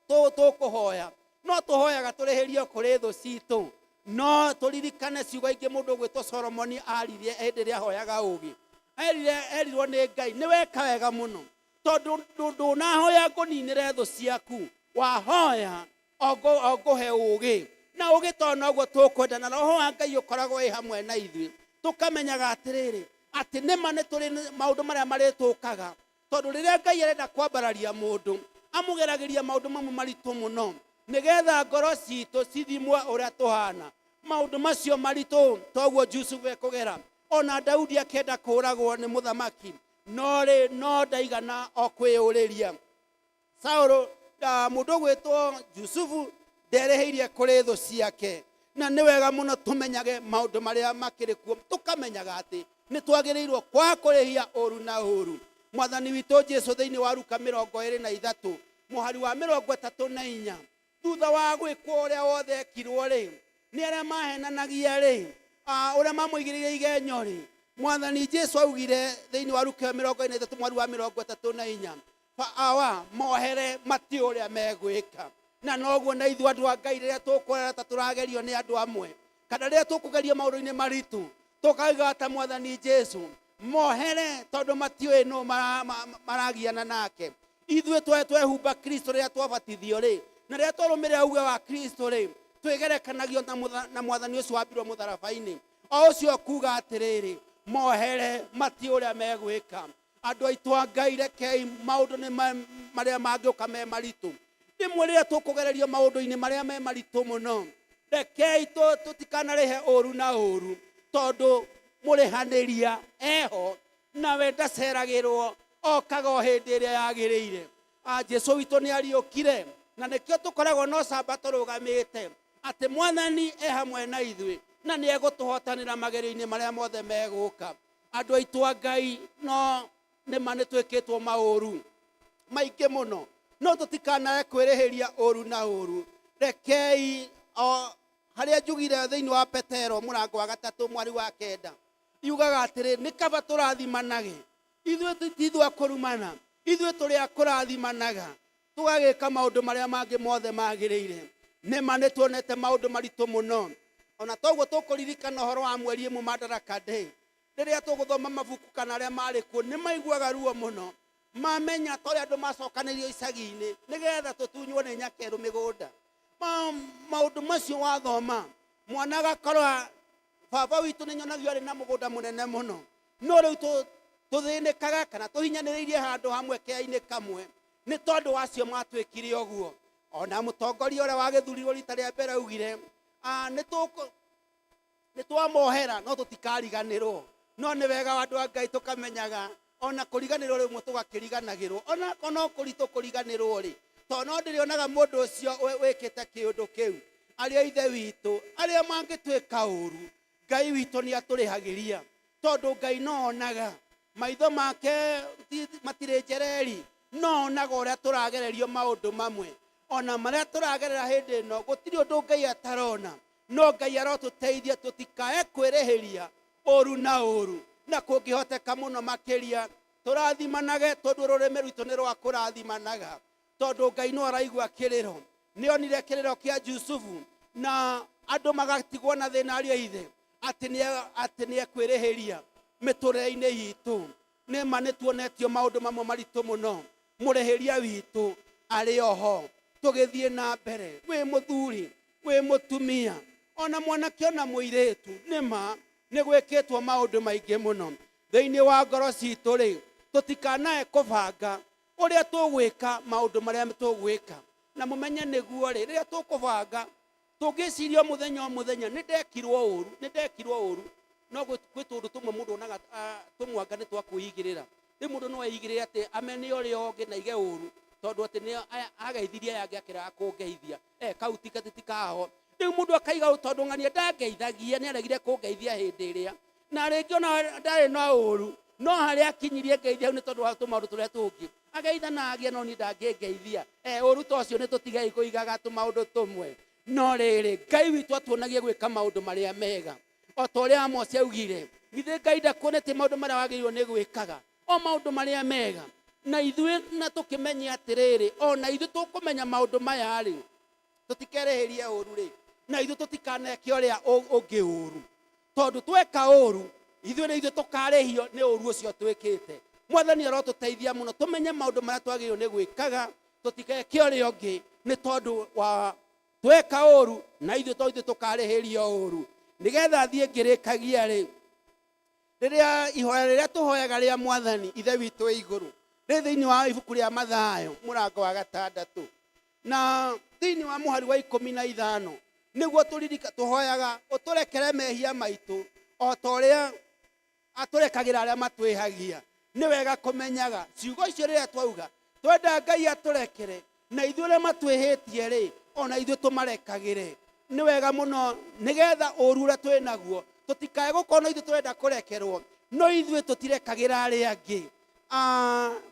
tũkũhoya, no tũhoyaga tũrĩhĩrio kũrĩ thũ citũ. No tũririkane ciugo ingĩ mũndũ ũgwĩtwo Solomoni aririe hĩndĩ ĩrĩa ahoyaga ũũgĩ. Erire, erirwo nĩ Ngai, nĩ weka wega mũno, tondũ ndũnahoya ngũninĩre thũ ciaku, wahoya o ngũhe ũũgĩ. Na ũũgĩ to noguo tũkwenda, na Roho wa Ngai ũkoragwo wĩ hamwe na ithuĩ. Tũkamenyaga atĩrĩrĩ, atĩ nĩma nĩ tũrĩ maũndũ marĩa marĩtũkaga, tondũ rĩrĩa Ngai arenda kwambararia mũndũ, amũgeragĩria maũndũ mamwe maritũ mũno, nĩgetha ngoro citũ cithimwo ũrĩa tũhana. Maũndũ macio maritũ toguo Jusufu ekũgera. Ona Daudi akĩenda kũũragwo nĩ mũthamaki, no rĩ, no ndaigana o kwĩyũrĩria. Saũlũ, mũndũ ũgwĩtwo Jusufu nderĩhĩirie kũrĩ thũ ciake. Na nĩ wega mũno tũmenyage maũndũ marĩa makĩrĩ kuo, tũkamenyaga atĩ nĩ twagĩrĩirwo kwaga kũrĩhia ũru na ũru. Mwathani witũ Jesu thĩinĩ wa Luka 23 mũhari wa 34, thutha wa gwĩkwo ũrĩa wothe ekirwo rĩ, nĩ arĩa mahenanagia rĩ, ũrĩa mamũigĩrĩire igenyo rĩ, Mwathani Jesu augire thĩinĩ wa Luka 23 mũhari wa 34, awa mohere matiũĩ ũrĩa megwĩka. Na noguo na ithuĩ andũ a Ngai rĩrĩa tũkũrera ta tũragerio nĩ andũ amwe, kana rĩrĩa tũkũgerio maũndũ-inĩ maritũ, tũkauga ta Mwathani Jesu, mohere tondũ matiũĩ nũ maragiana nake. Ithuĩ twehumba Kristo rĩrĩa twabatithio rĩ, na rĩrĩa twarũmĩrĩra uge wa Kristo rĩ, twĩgerekanagio na Mwathani ũcio wambirwo mũtharaba-inĩ, o ũcio kuga atĩrĩrĩ, mohere matiũĩ ũrĩa megwĩka. Andũ aitũ a Ngai, rekei maũndũ nĩ marĩa mangĩũka me maritũ. Rĩmwe rĩrĩa tũkũgererio maũndũ-inĩ marĩa me maritũ mũno, rekei tũtikanarĩhe ũru na ũru, tondũ mũrĩhanĩria eho, nawe ndaceragĩrwo, okaga o hĩndĩ ĩrĩa yagĩrĩire. Jesu witũ nĩ ariũkire, na nĩkĩo tũkoragwo na ũcamba tũrũgamĩte atĩ Mwathani e hamwe na ithuĩ, na nĩ egũtũhotanĩra magerio-inĩ marĩa mothe megũka. Andũ aitũ a Ngai, no nĩma nĩ twĩkĩtwo maũru maingĩ mũno, no tũtikanae kwĩrĩhĩria ũru na ũru. Rekei o harĩa njugire thĩinĩ wa Petero mũrango wa 3 mwari wa 9, yugaga atĩrĩ, nĩ kaba tũrathimanage. Ithuĩ ti ithuĩ a kũrumana, ithuĩ tũrĩ a kũrathimanaga, tũgagĩka maũndũ marĩa mangĩ mothe magĩrĩire. Nĩma nĩ tuonete maũndũ maritũ mũno. Ona toguo tũkũririkana ũhoro wa mweri ĩmwe Madaraka Day, rĩrĩa tũgũthoma mabuku kana arĩa marĩ kuo nĩ maiguaga ruo mũno, mamenya ta ũrĩa andũ macokanĩirio icagi-inĩ nĩgetha tũtunywo nĩ nyakerũ mĩgũnda. Maũndũ macio wathoma, mwana agakorwo baba witũ nĩ nyonagio arĩ na mũgũnda mũnene mũno, no rĩu tũthĩnĩkaga kana tũhinyanĩrĩirie handũ hamwe kĩa-inĩ kamwe nĩ tondũ wacio matwĩkire ũguo. Ona mũtongoria ũrĩa wagĩthurirwo rita rĩa mbere augire, nĩ twamohera no tũtikariganĩrwo. No nĩ wega andũ a Ngai tũkamenyaga ona kũriganĩrwo rĩmwe tũgakĩriganagĩrwo, ona no kũritũ kũriganĩrwo rĩ, tondũ no ndĩrĩonaga mũndũ ũcio wĩkĩte kĩũndũ kĩu. Arĩa ithe witũ arĩa mangĩtwĩka ũru, Ngai witũ nĩ atũrĩhagĩria, tondũ Ngai no onaga maitho make matirĩ njereri, no onaga ũrĩa tũragererio maũndũ mamwe, ona marĩa tũragerera hĩndĩ ĩno gũtirĩ ũndũ Ngai atarona. No Ngai arotũteithia tũtikae kwĩrĩhĩria ũru na ũru, na kũngĩhoteka mũno makĩria tũrathimanage, tondũ rũrĩmĩ rwitũ nĩ rwa kũrathimanaga, tondũ Ngai no araigua kĩrĩro. Nĩ onire kĩrĩro kĩa Jusufu na andũ magatigwo na thĩna arĩa ithe atĩ nĩ ekwĩrĩhĩria mĩtũrĩre-inĩ itũ. Nĩ ma nĩ tuonetio maũndũ mamwe maritũ mũno, mũrĩhĩria witũ arĩ oho. Tũgĩthiĩ na mbere, wĩ mũthuri, wĩ mũtumia, ona mwanake ona mũirĩtu, nĩ ma nĩ gwĩkĩtwo maũndũ maingĩ mũno thĩinĩ wa ngoro citũ rĩ, tũtikanae kũbanga ũrĩa tũgwĩka maũndũ marĩa tũgwĩka. Na mũmenye nĩguo rĩ, rĩrĩa tũkũbanga tũngĩciria o mũthenya o mũthenya, nĩ ndekirwo ũru, nĩ ndekirwo ũru, no gwĩ tũndũ tũmwe mũndũ onaga, tũmwanga nĩ twa kwĩigĩrĩra. Rĩu mũndũ no eigĩrĩre atĩ amene ũrĩa ũngĩ na aige ũru, tondũ atĩ nĩ ageithirie aya angĩ akĩrega kũngeithia. Kau ti kaho. Rĩu mũndũ akaiga ũũ, tondũ ng'ania ndangeithagia, nĩ aregire kũngeithia hĩndĩ ĩrĩa. Na rĩngĩ ona ndarĩ na ũru, no harĩa akinyirie ngeithia hau nĩ tondũ wa tũmaũndũ tũrĩa tũngĩ. Ageithanagia no niĩ ndangĩngeithia. Ũru ta ũcio nĩ tũtigei kũigaga tũmaũndũ tũmwe. No rĩrĩ, Ngai witũ atuonagie gwĩka maũndũ marĩa mega. O ta ũrĩa Amosi augire, githĩ Ngai ndakuonetie maũndũ marĩa wagĩrĩirwo nĩ gwĩkaga, o maũndũ marĩa mega? Na ithuĩ na tũkĩmenye atĩrĩrĩ, o na ithuĩ tũkũmenya maũndũ maya-rĩ, tũtikerĩhĩrie ũru-rĩ, na ithuĩ tũtikaneke ũrĩa ũngĩ ũru, tondũ tweka ũru ithuĩ nĩ ithuĩ tũkarĩhio nĩ ũru ũcio twĩkĩte. Mwathani arotũteithia mũno tũmenye maũndũ marĩa twagĩrĩirwo nĩ gwĩkaga, tũtikeke ũrĩa ũngĩ, nĩ tondũ wa tweka ũru na ithuĩ to ithuĩ tũkarĩhĩrio ũru. Nĩgetha thiĩ ngĩrĩkagia rĩ, rĩrĩa ihoya rĩrĩa tũhoyaga rĩa Mwathani Ithe witũ wĩ igũrũ rĩ thĩinĩ wa ibuku rĩa Mathayo mũrango wa gatandatũ na thĩinĩ wa mũhari wa 15, nĩguo tũririka tũhoyaga ũtũrekere mehia maitũ o ta ũrĩa atũrekagĩra arĩa matwĩhagia. Nĩ wega kũmenyaga ciugo icio rĩrĩa twauga twenda Ngai atũrekere, na ithuĩ arĩa matwĩhĩtie rĩ, ona ithuĩ tũmarekagĩre. Nĩ wega mũno nĩgetha ũru ũrĩa twĩ naguo tũtikae gũkorwo no ithuĩ tũrenda kũrekerwo, no ithuĩ tũtirekagĩra arĩa angĩ.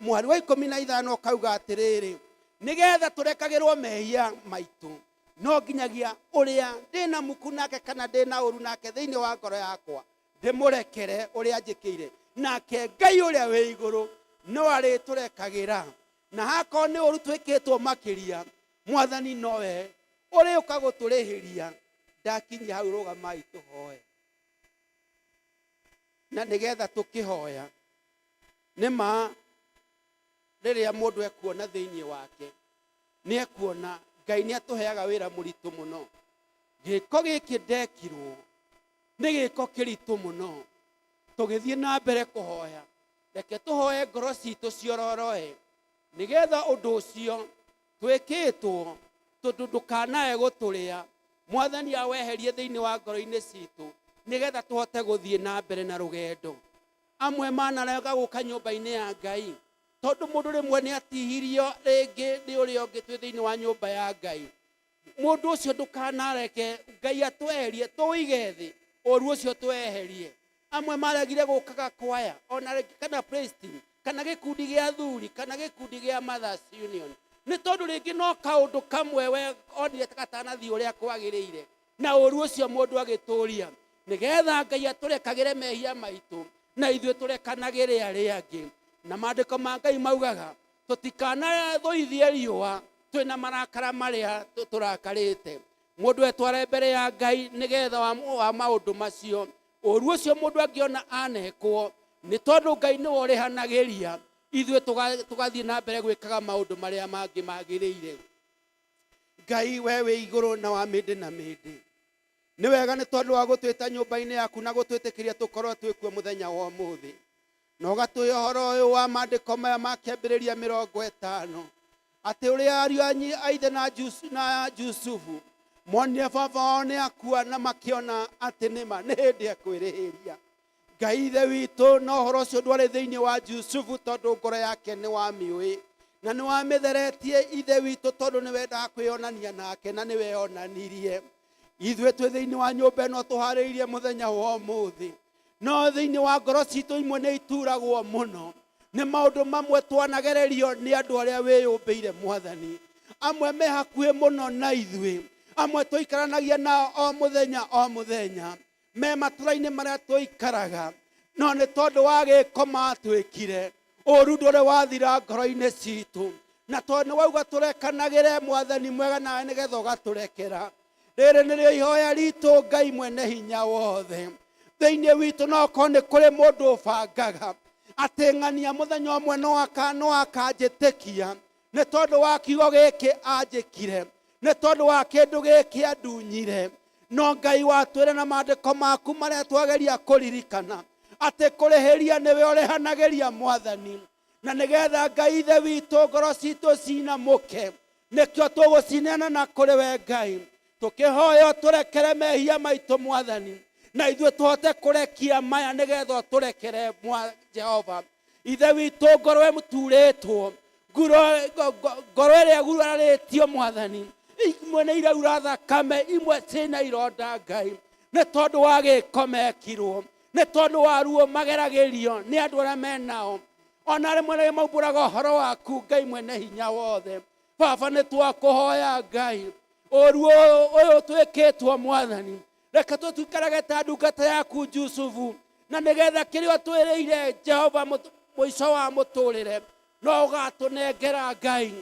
Mũhari wa 15 ũkauga atĩrĩrĩ, nĩgetha tũrekagĩrwo mehia maitũ, no nginyagia ũrĩa ndĩna muku nake kana ndĩna ũru nake thĩinĩ wa ngoro yakwa ndĩmũrekere ũrĩa anjĩkĩire, nake Ngai ũrĩa wĩ igũrũ no arĩtũrekagĩra. Na hakorwo nĩ ũru twĩkĩtwo makĩria, Mwathani nowe ũrĩũka gũtũrĩhĩria. Ndakinyia hau, rũgamai tũhoe. Na nĩgetha tũkĩhoya, nĩ ma rĩrĩa mũndũ ekuona thĩinĩ wake, nĩ ekuona Ngai nĩ atũheaga wĩra mũritũ mũno. Gĩko gĩkĩ ndekirwo nĩ gĩko kĩritũ mũno. Tũgĩthiĩ na mbere kũhoya, reke tũhoe ngoro citũ ciororoe, nĩgetha ũndũ ũcio twĩkĩtwo tondũ ndũkanae gũtũrĩa, Mwathani aweherie thĩinĩ wa ngoro-inĩ citũ, nĩgetha tũhote gũthiĩ na mbere na rũgendo. Amwe manarega gũka nyũmba-inĩ ya Ngai tondũ mũndũ rĩmwe nĩ atihirio rĩngĩ nĩ ũrĩa ũngĩ twĩ thĩinĩ wa nyũmba ya Ngai. Mũndũ ũcio ndũkanareke Ngai atweherie, tũige thĩ ũru ũcio tweherie. Amwe maregire gũkaga kwaya ona rĩngĩ kana praise team kana gĩkundi gĩa athuri kana gĩkundi gĩa Mothers Union, nĩ tondũ rĩngĩ no kaũndũ kamwe we onire gatanathiĩ ũrĩa kwagĩrĩire, na ũru ũcio mũndũ agĩtũria. Nĩgetha Ngai atũrekagĩre mehia maitũ na ithuĩ tũrekanagĩre arĩa angĩ. Na maandĩko ma Ngai maugaga tũtikanathũithie riũa twĩna marakara marĩa tũrakarĩte. Mũndũ etware mbere ya Ngai nĩgetha wa maũndũ macio, ũru ũcio mũndũ angĩona anekwo, nĩ tondũ Ngai nĩwe ũrĩhanagĩria, ithuĩ tũgathiĩ na mbere gwĩkaga maũndũ marĩa mangĩ magĩrĩire. Ngai we wĩ igũrũ na wa mĩndĩ na mĩndĩ, nĩ wega nĩ tondũ wa gũtwĩta nyũmba-inĩ yaku na gũtwĩtĩkĩria tũkorwo twĩkuo mũthenya wa ũmũthĩ, na ũgatũhe ũhoro ũyũ wa maandĩko maya ma kĩambĩrĩria 50, atĩ ũrĩa ariũ a ithe na Jusufu monire baba wao nĩ akua na makĩona atĩ nĩma nĩ hĩndĩ ekwĩrĩhĩria. Ngai Ithe witũ, na ũhoro ũcio ndwarĩ thĩinĩ wa Jusufu tondũ ngoro yake nĩ wamĩũĩ na nĩ wamĩtheretie, Ithe witũ, tondũ nĩ wendaga kwĩyonania nake na nĩ weyonanirie. Ithuĩ twĩ thĩinĩ wa nyũmba ĩno tũharĩirie mũthenya wa ũmũthĩ, no thĩinĩ wa ngoro citũ imwe nĩ ituragwo mũno nĩ maũndũ mamwe twanagererio nĩ andũ arĩa wĩyũmbĩire. Mwathani, amwe me hakuhĩ mũno na ithuĩ, amwe tũikaranagia nao o mũthenya o mũthenya, me matũra-inĩ marĩa tũikaraga, no nĩ tondũ wa gĩko matwĩkire, ũru ndũrĩ wathira ngoro-inĩ citũ. Na tondũ nĩ wauga tũrekanagĩre, Mwathani mwega, nawe nĩgetha ũgatũrekera. Rĩrĩ nĩrĩo ihoya ritũ, Ngai mwene hinya wothe. Thĩinĩ witũ no korwo nĩ kũrĩ mũndũ ũbangaga atĩ ng'ania mũthenya ũmwe no akanjĩtĩkia nĩ tondũ wa kiugo gĩkĩ anjĩkire, nĩ tondũ wa kĩndũ gĩkĩ andunyire, no Ngai watwĩre na maandĩko maku marĩa twageria kũririkana atĩ kũrĩhĩria nĩwe ũrĩhanagĩria, Mwathani. Na nĩgetha Ngai Ithe witũ ngoro citũ cinamũke, nĩkĩo tũgũcineana na kũrĩ we Ngai, tũkĩhoya tũrekere mehia maitũ, Mwathani, na ithuĩ tũhote kũrekia maya nĩgetha ũtũrekere. Jehova Ithe witũ, ngoro ĩturĩtwo, ngoro ĩrĩa ĩgurarĩtio, Mwathani, imwe nĩ iraura thakame, imwe ciĩna ironda, Ngai, nĩ tondũ wa gĩko mekirwo, nĩ tondũ wa ruo mageragĩrio nĩ andũ arĩa menao, ona rĩmwe nĩ maumbũraga ũhoro waku. Ngai mwene hinya wothe, Baba, nĩ twakũhoya, Ngai, ũru ũyũ twĩkĩtwo, Mwathani. Reke tũtuikarage ta ndungata yaku Jusufu, na nĩgetha kĩrĩa ũtwĩrĩire Jehova mũico wa mũtũrĩre no ũgatũnengera Ngai.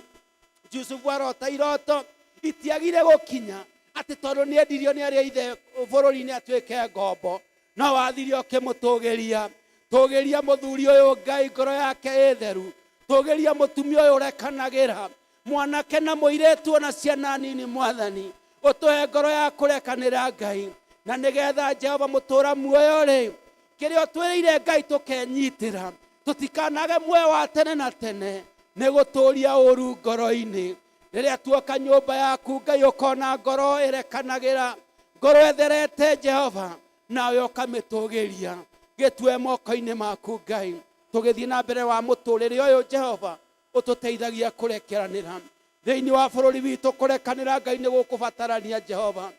Jusufu arota iroto itiagire gũkinya atĩ tondũ nĩendirio nĩ arĩa ithe bũrũri-inĩ atuĩke ngombo, no wathire ũkĩmũtũgĩria. Tũgĩria mũthuri ũyũ Ngai, ngoro yake ĩ theru. Tũgĩria mũtumia ũyũ ũrekanagĩra, mwanake na mũirĩtu ona ciana nini. Mwathani, ũtũhe ngoro ya kũrekanĩra Ngai, na nĩgetha Jehova mũtũra muoyo rĩ, kĩrĩa ũtwĩrĩire Ngai tũkenyitĩra, tũtikanage muoyo wa tene na tene nĩ gũtũria ũru ngoro-inĩ. Rĩrĩa tuoka nyũmba yaku Ngai, ũkona ngoro ĩrekanagĩra, ngoro ĩtherete Jehova, nawe ũkamĩtũgĩria. Gĩtue moko-inĩ maku Ngai, tũgĩthiĩ na mbere wa mũtũrĩre ũyũ. Jehova, ũtũteithagia kũrekeranĩra thĩinĩ wa bũrũri witũ. Kũrekanĩra Ngai nĩ gũkũbatarania Jehova,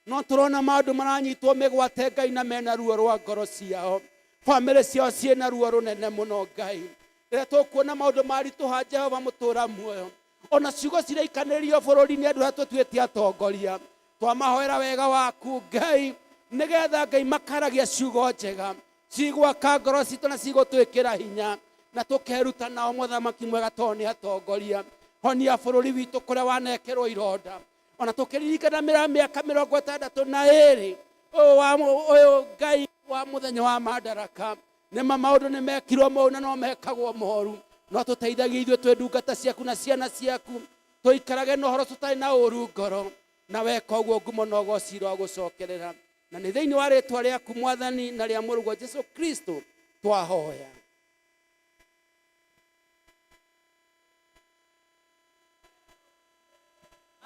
no tũrona maũndũ maranyitwo mĩgwate Ngai, na mena ruo rwa ngoro ciao, bamĩrĩ ciao ciĩna ruo rũnene mũno Ngai. Rĩrĩa tũkuona maũndũ maritũha Jehova mũtũra muoyo, ona ciugo ciraikanĩrio bũrũri-inĩ, andũ arĩa tũtuĩte atongoria twamahoera wega waku Ngai, nĩgetha Ngai makaragia ciugo njega cigwaka ngoro citũ na cigũtwĩkĩra hinya, na tũkeruta nao mũthamaki mwega, tondũ nĩ atongoria. Honia bũrũri witũ kũrĩa wanekerwo ironda, ona tũkĩririkana mĩaka 62 ũyũ wa ũyũ Ngai wa mũthenya wa Madaraka. Nĩma maũndũ nĩ mekirwo moru na no mekagwo moru, no tũteithagie ithuĩ twĩ ndungata ciaku na ciana ciaku, tũikarage na ũhoro tũtarĩ na ũru ngoro, na weka ũguo ngumo na ũgoci gũcokerera, na nĩ thĩinĩ wa rĩtwa rĩaku Mwathani na rĩa mũrũguo Jesu Kristo twahoya.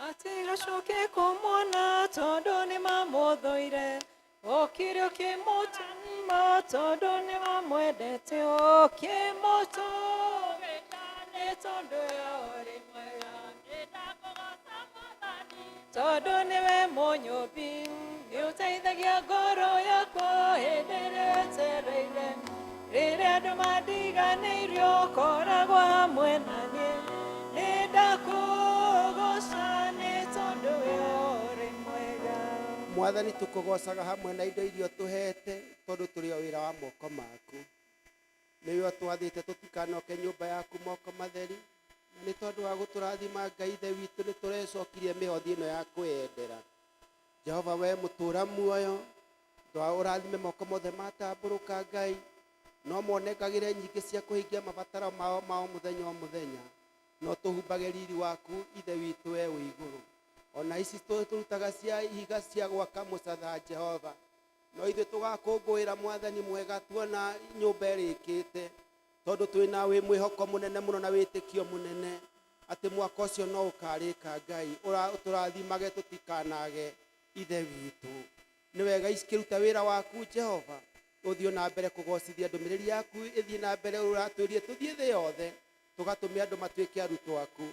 Atigacoke kũmuona tondũ nĩ mamũthũire, okire ũkĩmũtũma tondũ nĩ mamwendete, ũkĩmũtũmĩta nĩ tondũ ũrĩ mwega, tondũ nĩwe mũnyũmbi, nĩ ũteithagia ngoro yakwa hĩndĩ ĩrĩa etereire. Rĩrĩa andũ mandiganĩirio, ũkoragwo hamwe na niĩ. Nĩ ndakũgoca nĩ tondũ we ũrĩ mwega. Mwathani, tũkũgocaga hamwe na indo iria ũtũhete, tondũ tũrĩ o wĩra wa moko maku. Nĩwe ũtwathĩte tũtikanoke nyũmba yaku moko matheri, na nĩ tondũ wa gũtũrathima Ngai ithe witũ, nĩ tũrecokirie mĩhothi ĩno ya kwĩyendera. Jehova, we mũtũra muoyo, ũrathime moko mothe matambũrũka Ngai, no monengagĩre nyingĩ cia kũhingia mabataro mao ma o mũthenya o mũthenya, no tũhumbage riri waku ithe witũ we wĩ igũrũ. Ona ici tũrutaga cia ihiga cia gwaka mũcatha Jehova, no ithuĩ tũgakũngũĩra Mwathani mwega tuona nyũmba ĩrĩkĩte, tondũ twĩna wĩ mwĩhoko mũnene mũno na wĩtĩkio mũnene atĩ mwaka ũcio no ũkarĩka Ngai. Ũtũrathimage tũtikanage ithe witũ. Nĩ wega ikĩruta wĩra waku Jehova, ũthiĩ na mbere kũgocithia ndũmĩrĩri yaku, ĩthiĩ na mbere ũratwĩrie tũthiĩ thĩ yothe tũgatũme andũ matuĩke arutwo aku.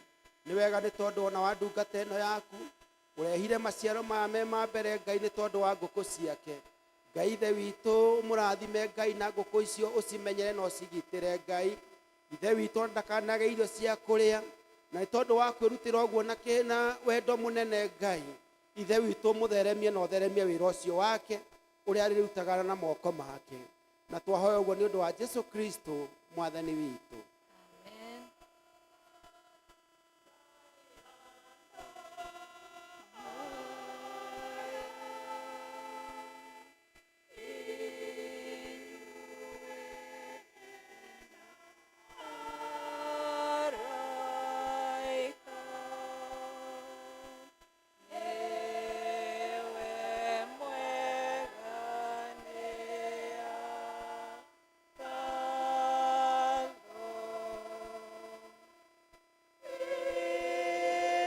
Nĩ wega nĩ tondũ ona wa ndungata ĩno yaku ũrehire maciaro maya me ma mbere Ngai, nĩ tondũ wa ngũkũ ciake Ngai ithe witũ. Mũrathime Ngai na ngũkũ icio, ũcimenyere na ũcigitĩre Ngai ithe witũ, ndakanage irio cia kũrĩa, na nĩ tondũ wa kwĩrutĩra ũguo na na wendo mũnene Ngai ithe witũ, mũtheremie na ũtheremie wĩra ũcio wake ũrĩa arĩrutaga na moko make, na twahoya ũguo nĩ ũndũ wa Jesu Kristo Mwathani witũ. Amen. Araika, ewe mwega nĩ agatho.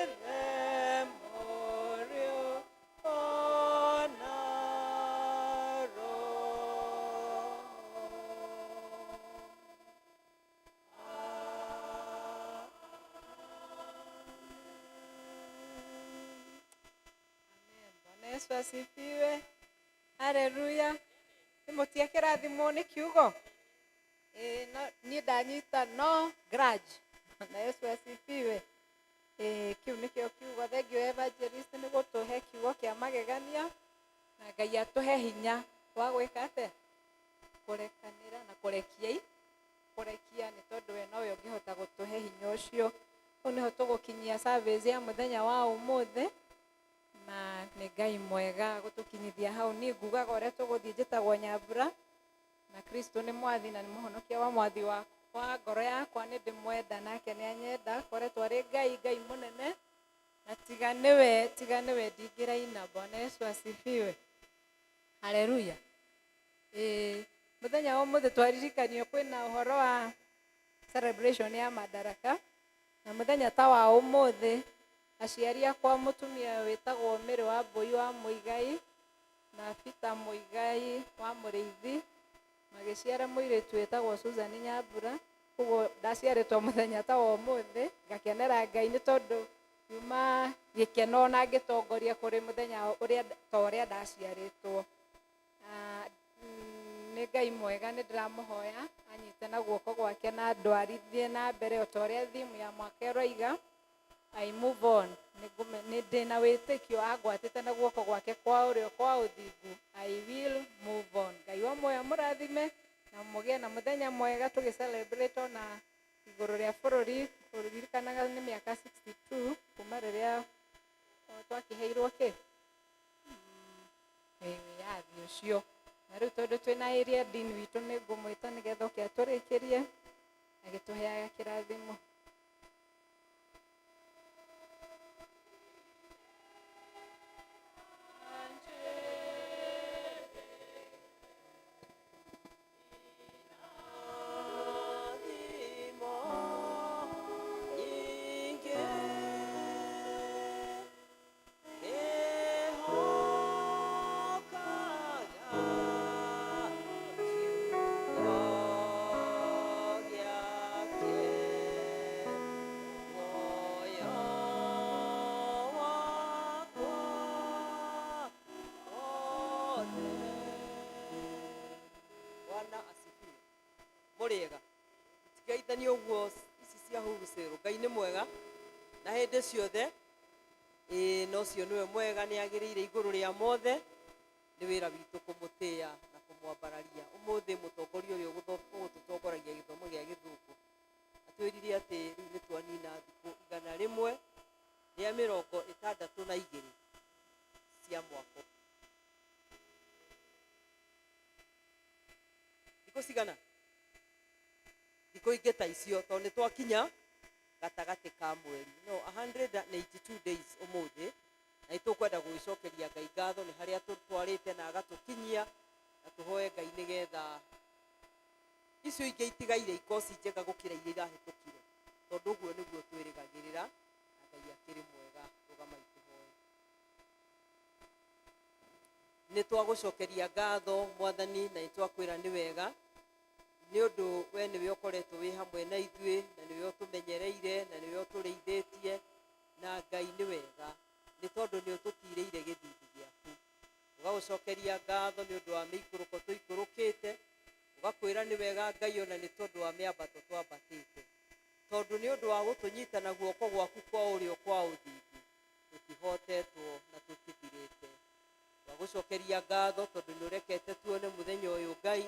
Ithe, Mũriũ, ona Roho. Amen. Bwana Yesu asifiwe. Haleluya. Nĩ mũtiakĩrathimwo nĩ kiugo? Ĩĩ, no niĩ ndanyita no grudge. Bwana Yesu asifiwe. Ĩĩ, kĩu nĩkĩo kiugo. Thank you, evangelist, nĩ gũtũhe kiugo kĩa magegania. Na Ngai atũhe hinya wa gwĩka atĩa? Kũrekanĩra na kũrekia kũrekia nĩ tondũ we nowe ũngĩhota gũtũhe hinya ũcio. Hau nĩho tũgũkinyia service ya mũthenya wa ũmũthĩ na nĩ Ngai mwega gũtũkinyithia hau. Niĩ ngugaga ũrĩa tũgũthiĩ njĩtagwo Nyambura na Kristo nĩ mwathi na nĩ mũhonokia wa mwathi wa ngoro yakwa. Nĩ ndĩmwenda nake nĩ anyenda, akoretwo arĩ Ngai Ngai mũnene na tiga nĩwe tiga nĩwe ndingĩraina. Bwana Yesu asifiwe, haleluya. Ĩĩ, mũthenya wa ũmũthĩ twaririkanio kwĩna ũhoro wa celebration ya Madaraka, na mũthenya ta wa ũmũthĩ aciari akwa mũtumia wĩtagwo Mary wa Mbũi wa Mũigai na Peter Mũigai wa Mũrĩithi magĩciara mũirĩtu wĩtagwo Susan Nyambura. Koguo ndaciarĩtwo mũthenya ta wa ũmũthĩ ngakenera Ngai nĩ tondũ nyuma gĩkeno na ngĩtongoria kũrĩ mũthenya ũrĩa ta ũrĩa ndaciarĩtwo. Nĩ Ngai mwega, nĩ ndĩramũhoya anyite na guoko gwake na ndwarithie na mbere o ta ũrĩa theme ya mwaka ĩroiga, I move on. Nĩ ndĩna wĩtĩkio angwatĩte na guoko gwake kwa ũrĩo kwa ũthingu, I will move on. Ngai wa muoyo amũrathime na mũgĩe na mũthenya mwega tũgĩ celebrate ona igũrũ rĩa bũrũri kũririkanaga nĩ mĩaka 62 kuma rĩrĩa twakĩheirwo kĩ wĩyathi ũcio. Na rĩu tondũ twĩna area dean witũ nĩ ngũmwĩta nĩgetha oke atũrĩkĩrie agĩtũheaga kĩrathimo. Bwana asifiwe. Mũrĩega tũtigeithanie ũguo ici cia wholesale. Ngai nĩ mwega na hĩndĩ ciothe. Ĩĩ, na ũcio nĩwe mwega, nĩ agĩrĩire igũrũ rĩa mothe. Nĩ wĩra witũ kũmũtĩĩa na kũmwambararia. Ũmũthĩ mũtongoria ũrĩa ũgũtũtongoragia gĩthomo gĩa gĩthũngũ atwĩrire atĩ rĩu nĩ twanina thikũ 162 cia mwaka. Thikũ cigana? Thikũ ingĩ ta icio, tondũ nĩ twakinya gatagatĩ ka mweri, no 182 days ũmũthĩ. Na nĩ tũkwenda gũgĩcokeria Ngai ngatho nĩ harĩa tũtwarĩte na agatũkinyia, na tũhoe Ngai nĩgetha icio ingĩ itigaire ikorwo ci njega gũkĩra iria irahĩtũkire, tondũ ũguo nĩguo twĩrĩgagĩrĩra, na Ngai akĩrĩ mwega. Rũgamai tũhoe. Nĩ twagũcokeria ngatho Mwathani, na nĩ twakwĩra nĩ wega, nĩ ũndũ we nĩwe ũkoretwo wĩ hamwe na ithuĩ, na nĩwe ũtũmenyereire, na nĩwe ũtũrĩithĩtie. Na Ngai nĩ wega, nĩ tondũ nĩ ũtũtirĩire gĩthithi gĩaku. Ũgagũcokeria ngatho nĩ ũndũ wa mĩikũrũko tũikũrũkĩte, ũgakwĩra nĩ wega Ngai, ona nĩ tondũ wa mĩambato twambatĩte, tondũ nĩ ũndũ wa gũtũnyita na guoko gwaku kwa ũrĩo kwa ũthingu tũtihotetwo na tũtithirĩte. Twagũcokeria ngatho tondũ nĩ ũrekete tuone mũthenya ũyũ Ngai,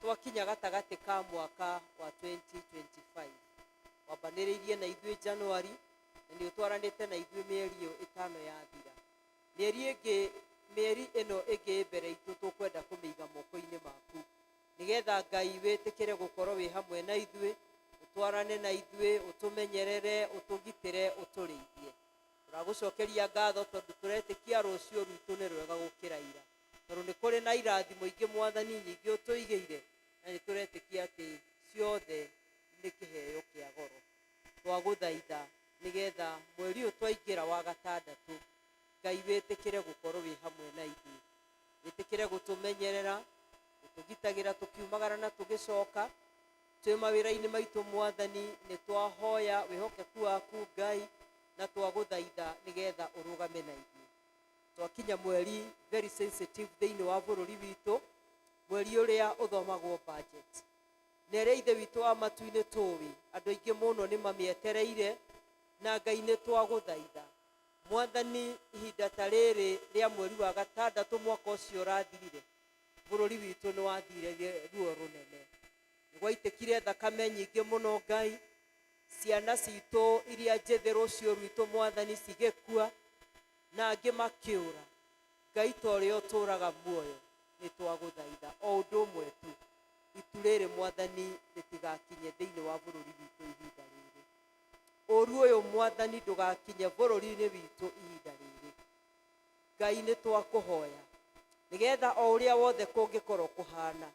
twakinya gatagatĩ ka mwaka wa 2025. Wambanĩrĩirie na ithuĩ January na nĩ ũtwaranĩte na ithuĩ mĩeri ĩyo 5 yathira. Mĩeri ĩngĩ, mĩeri ĩno ĩngĩ ĩ mbere itũ tũkwenda kũmĩiga moko-inĩ maku, nĩgetha Ngai wĩtĩkĩre gũkorwo wĩ hamwe na ithuĩ, ũtwarane na ithuĩ, ũtũmenyerere, ũtũgitĩre, ũtũrĩithie. Tũragũcokeria ngatho tondũ tũretĩkia rũciũ rwitũ nĩ rwega gũkĩra ira, tondũ nĩ kũrĩ na irathimo ingĩ Mwathani nyingĩ ũtũigĩire, na nĩ tũretĩkia atĩ ciothe nĩ kĩheo kĩa goro. Twagũthaitha nĩgetha mweri ũyũ twaingĩra wa gatandatũ, Ngai wĩtĩkĩre gũkorwo wĩ hamwe na ithuĩ, wĩtĩkĩre gũtũmenyerera, gũtũgitagĩra tũkiumagara na tũgĩcoka twĩ mawĩra-inĩ maitũ. Mwathani, nĩ twahoya wĩhokeku waku Ngai, na twagũthaitha nĩgetha ũrũgame na ithuĩ. Twakinya mweri very sensitive thĩinĩ wa bũrũri witũ, mweri ũrĩa ũthomagwo budget, na ĩrĩa Ithe witũ wa matu-inĩ tũĩ andũ aingĩ mũno nĩ mamĩetereire. Na Ngai nĩ twagũthaitha. Mwathani, ihinda ta rĩrĩ rĩa mweri wa gatandatũ mwaka ũcio ũrathirire, bũrũri witũ nĩ wathire ruo rũnene. Nĩ gwaitĩkire thakame nyingĩ mũno Ngai, ciana citũ iria njĩthĩ rũciũ rwitũ Mwathani cigĩkua, na angĩ makĩũra. Ngai ta ũrĩa ũtũũraga muoyo, nĩ twagũthaitha o ũndũ ũmwe tu, itu rĩrĩ Mwathani rĩtigakinye thĩinĩ wa bũrũri witũ ihinda rĩrĩ. Ũru ũyũ Mwathani ndũgakinye bũrũri-inĩ witũ ihinda rĩrĩ. Ngai nĩ twakũhoya nĩgetha o ũrĩa wothe kũngĩkorwo kũhana,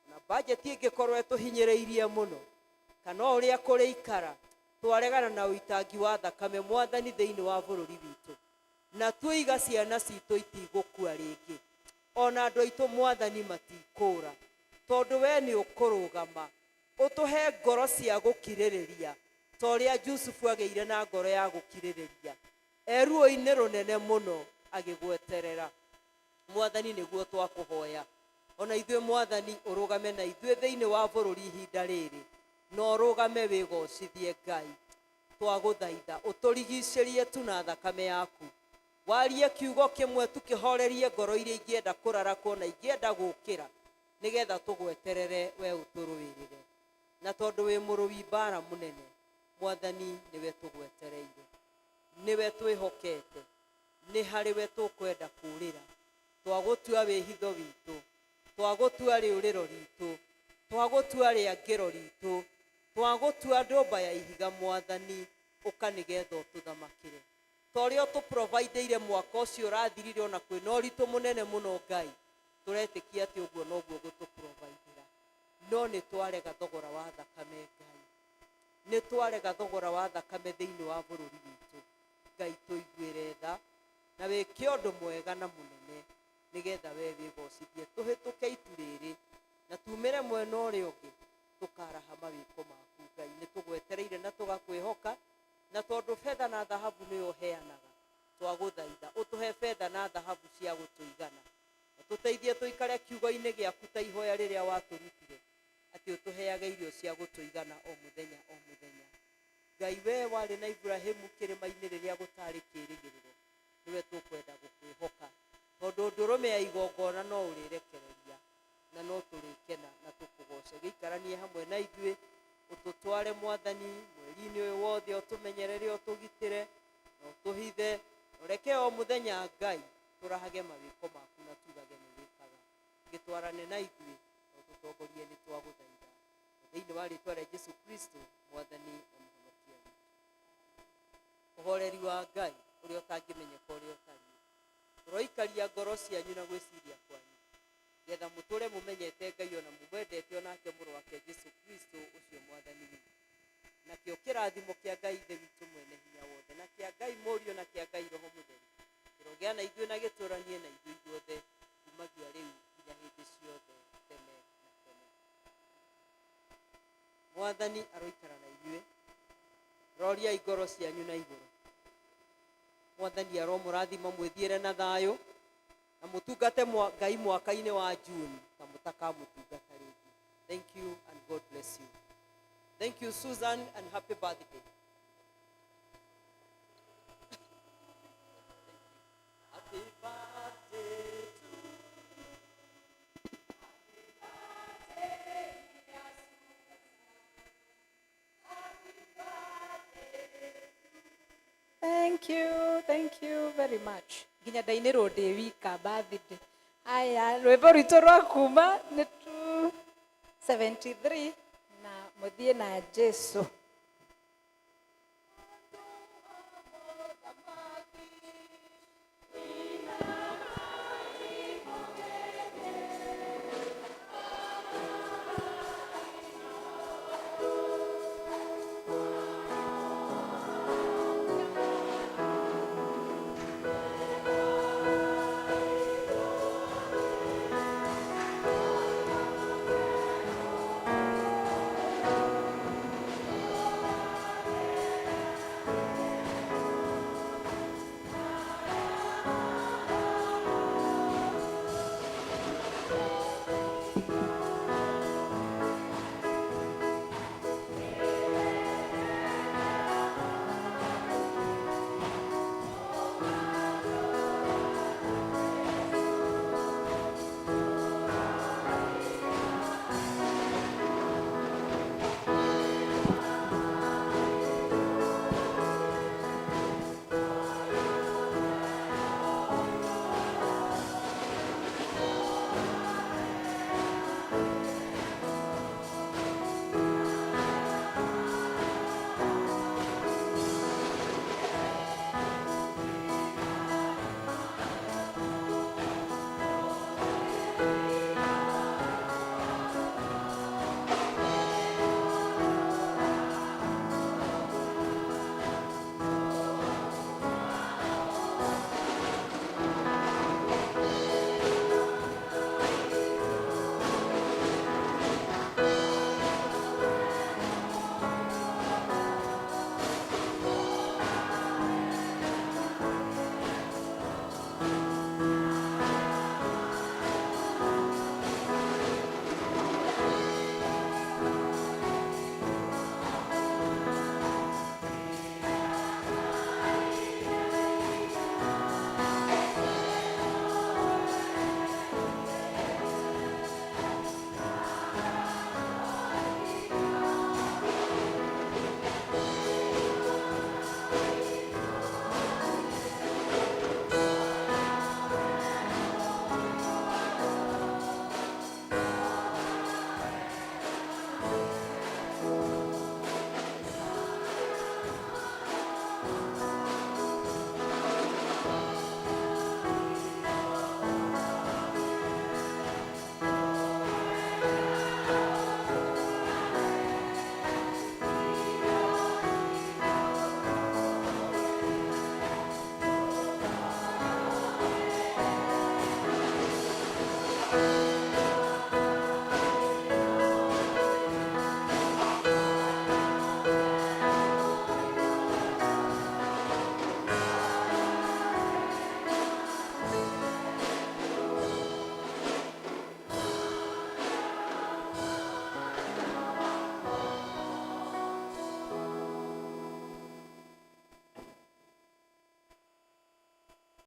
ona bajeti ĩngĩkorwo ĩtũhinyĩrĩirie mũno, kana o ũrĩa kũrĩikara, twaregana na ũitangi wa thakame Mwathani thĩinĩ wa bũrũri witũ, na tuiga ciana citũ itigũkua rĩngĩ, ona andũ aitũ Mwathani matikũra, tondũ we nĩ ũkũrũgama ũtũhe ngoro cia gũkirĩrĩria ta ũrĩa Jusufu agĩire na ngoro ya gũkirĩrĩria e ruo-inĩ rũnene mũno agĩgweterera. Mwathani nĩguo twakũhoya, ona ithuĩ Mwathani ũrũgame na ithuĩ thĩinĩ wa bũrũri ihinda rĩrĩ, na ũrũgame wĩgocithie Ngai. Twagũthaitha ũtũrigicĩrie tu na thakame yaku, warie kiugo kĩmwe tu kĩhorerie ngoro iria ingĩenda kũrarakwo na ingĩenda gũkĩra, nĩgetha tũgweterere we ũtũrũĩrĩre. Na tondũ wĩ mũrũi mbara mũnene, Mwathani nĩwe tũgwetereire, nĩwe twĩhokete, nĩ harĩ we tũkwenda kũũrĩra. Twagũtua wĩhitho witũ, twagũtua rĩũrĩro ritũ, twagũtua rĩangĩro ritũ, twagũtua ndũmba ya ihiga Mwathani, ũka nĩgetha ũtũthamakĩre. Ta ũrĩa ũtũprovideire mwaka ũcio ũrathirire ona kwĩna ũritũ mũnene mũno Ngai, tũretĩkia atĩ ũguo noguo ũgũtũprovidera. No nĩ twarega thogora wa thakame Ngai. Nĩ twarega thogora wa thakame thĩinĩ wa bũrũri witũ. Ngai tũiguĩre tha na wĩke ũndũ mwega na mũnene nĩgetha we wĩgocithie. Tũhĩtũke itu rĩrĩ na tumĩre mwena ũrĩa ũngĩ tũkaraha mawĩko maku Ngai. Nĩ tũgwetereire na tũgakwĩhoka, na tondũ betha na thahabu nĩwe ũheanaga, twagũthaitha ũtũhe betha na thahabu cia gũtũigana, na tũteithie tũikare kiugo-inĩ gĩaku ta ihoya rĩrĩa watũrutire, atĩ ũtũheage irio cia gũtũigana o mũthenya o mũthenya. Ngai, we warĩ na Iburahĩmu kĩrĩma-inĩ rĩrĩa gũtarĩ kĩĩrĩgĩrĩro, nĩwe tũkwenda gũkwĩhoka, tondũ ndũrũme ya igongona no ũrĩrekereria, na no tũrĩkena na tũkũgooce. Gĩikaranie hamwe na ithuĩ, ũtũtware Mwathani mweri-inĩ ũyũ wothe, ũtũmenyerere, ũtũgitĩre na ũtũhithe, na ũreke o mũthenya Ngai tũrahage mawĩko maku na tugage nĩ wĩkaga. Gĩtwarane na ithuĩ na ũtũtongorie, nĩ twagũthaitha thĩinĩ wa rĩtwa rĩa Jesu Kristo Mwathani na Mũhonokia witũ. Ũhoreri wa Ngai ũrĩa ũtangĩmenyeka ũrĩa ũtariĩ, ũroikaria ngoro cianyu na gwĩciria kwanyu, getha mũtũre mũmenyete Ngai ona mũmwendete onake mũrũ wake Jesu Kristo ũcio Mwathani witũ. Nakĩo kĩrathimo kĩa Ngai Ithe witũ mwene hinya wothe, na kĩa Ngai Mũriũ, na kĩa Ngai Roho Mũtheru, kĩrogĩa na ithuĩ na gĩtũranie na ithuĩ ithuothe kumagia rĩu nginya hĩndĩ ciothe tene na tene. Mwathani aroikara na inyuĩ. Roriai ngoro cianyu na igũrũ. Mwathani aromũrathima mwĩthiĩre na thayũ, na mũtungate Ngai mwaka-inĩ wa June ta mũtakamũtungata rĩngĩ. Thank you and God bless you. Thank you Susan and happy birthday. Happy birthday to you. Thank you, thank you very much. Nginya ndainĩrwo ndĩ wika birthday. Aya, rwĩmbo rwitũ rwa kuma nĩ 273 na mũthiĩ na Jesu.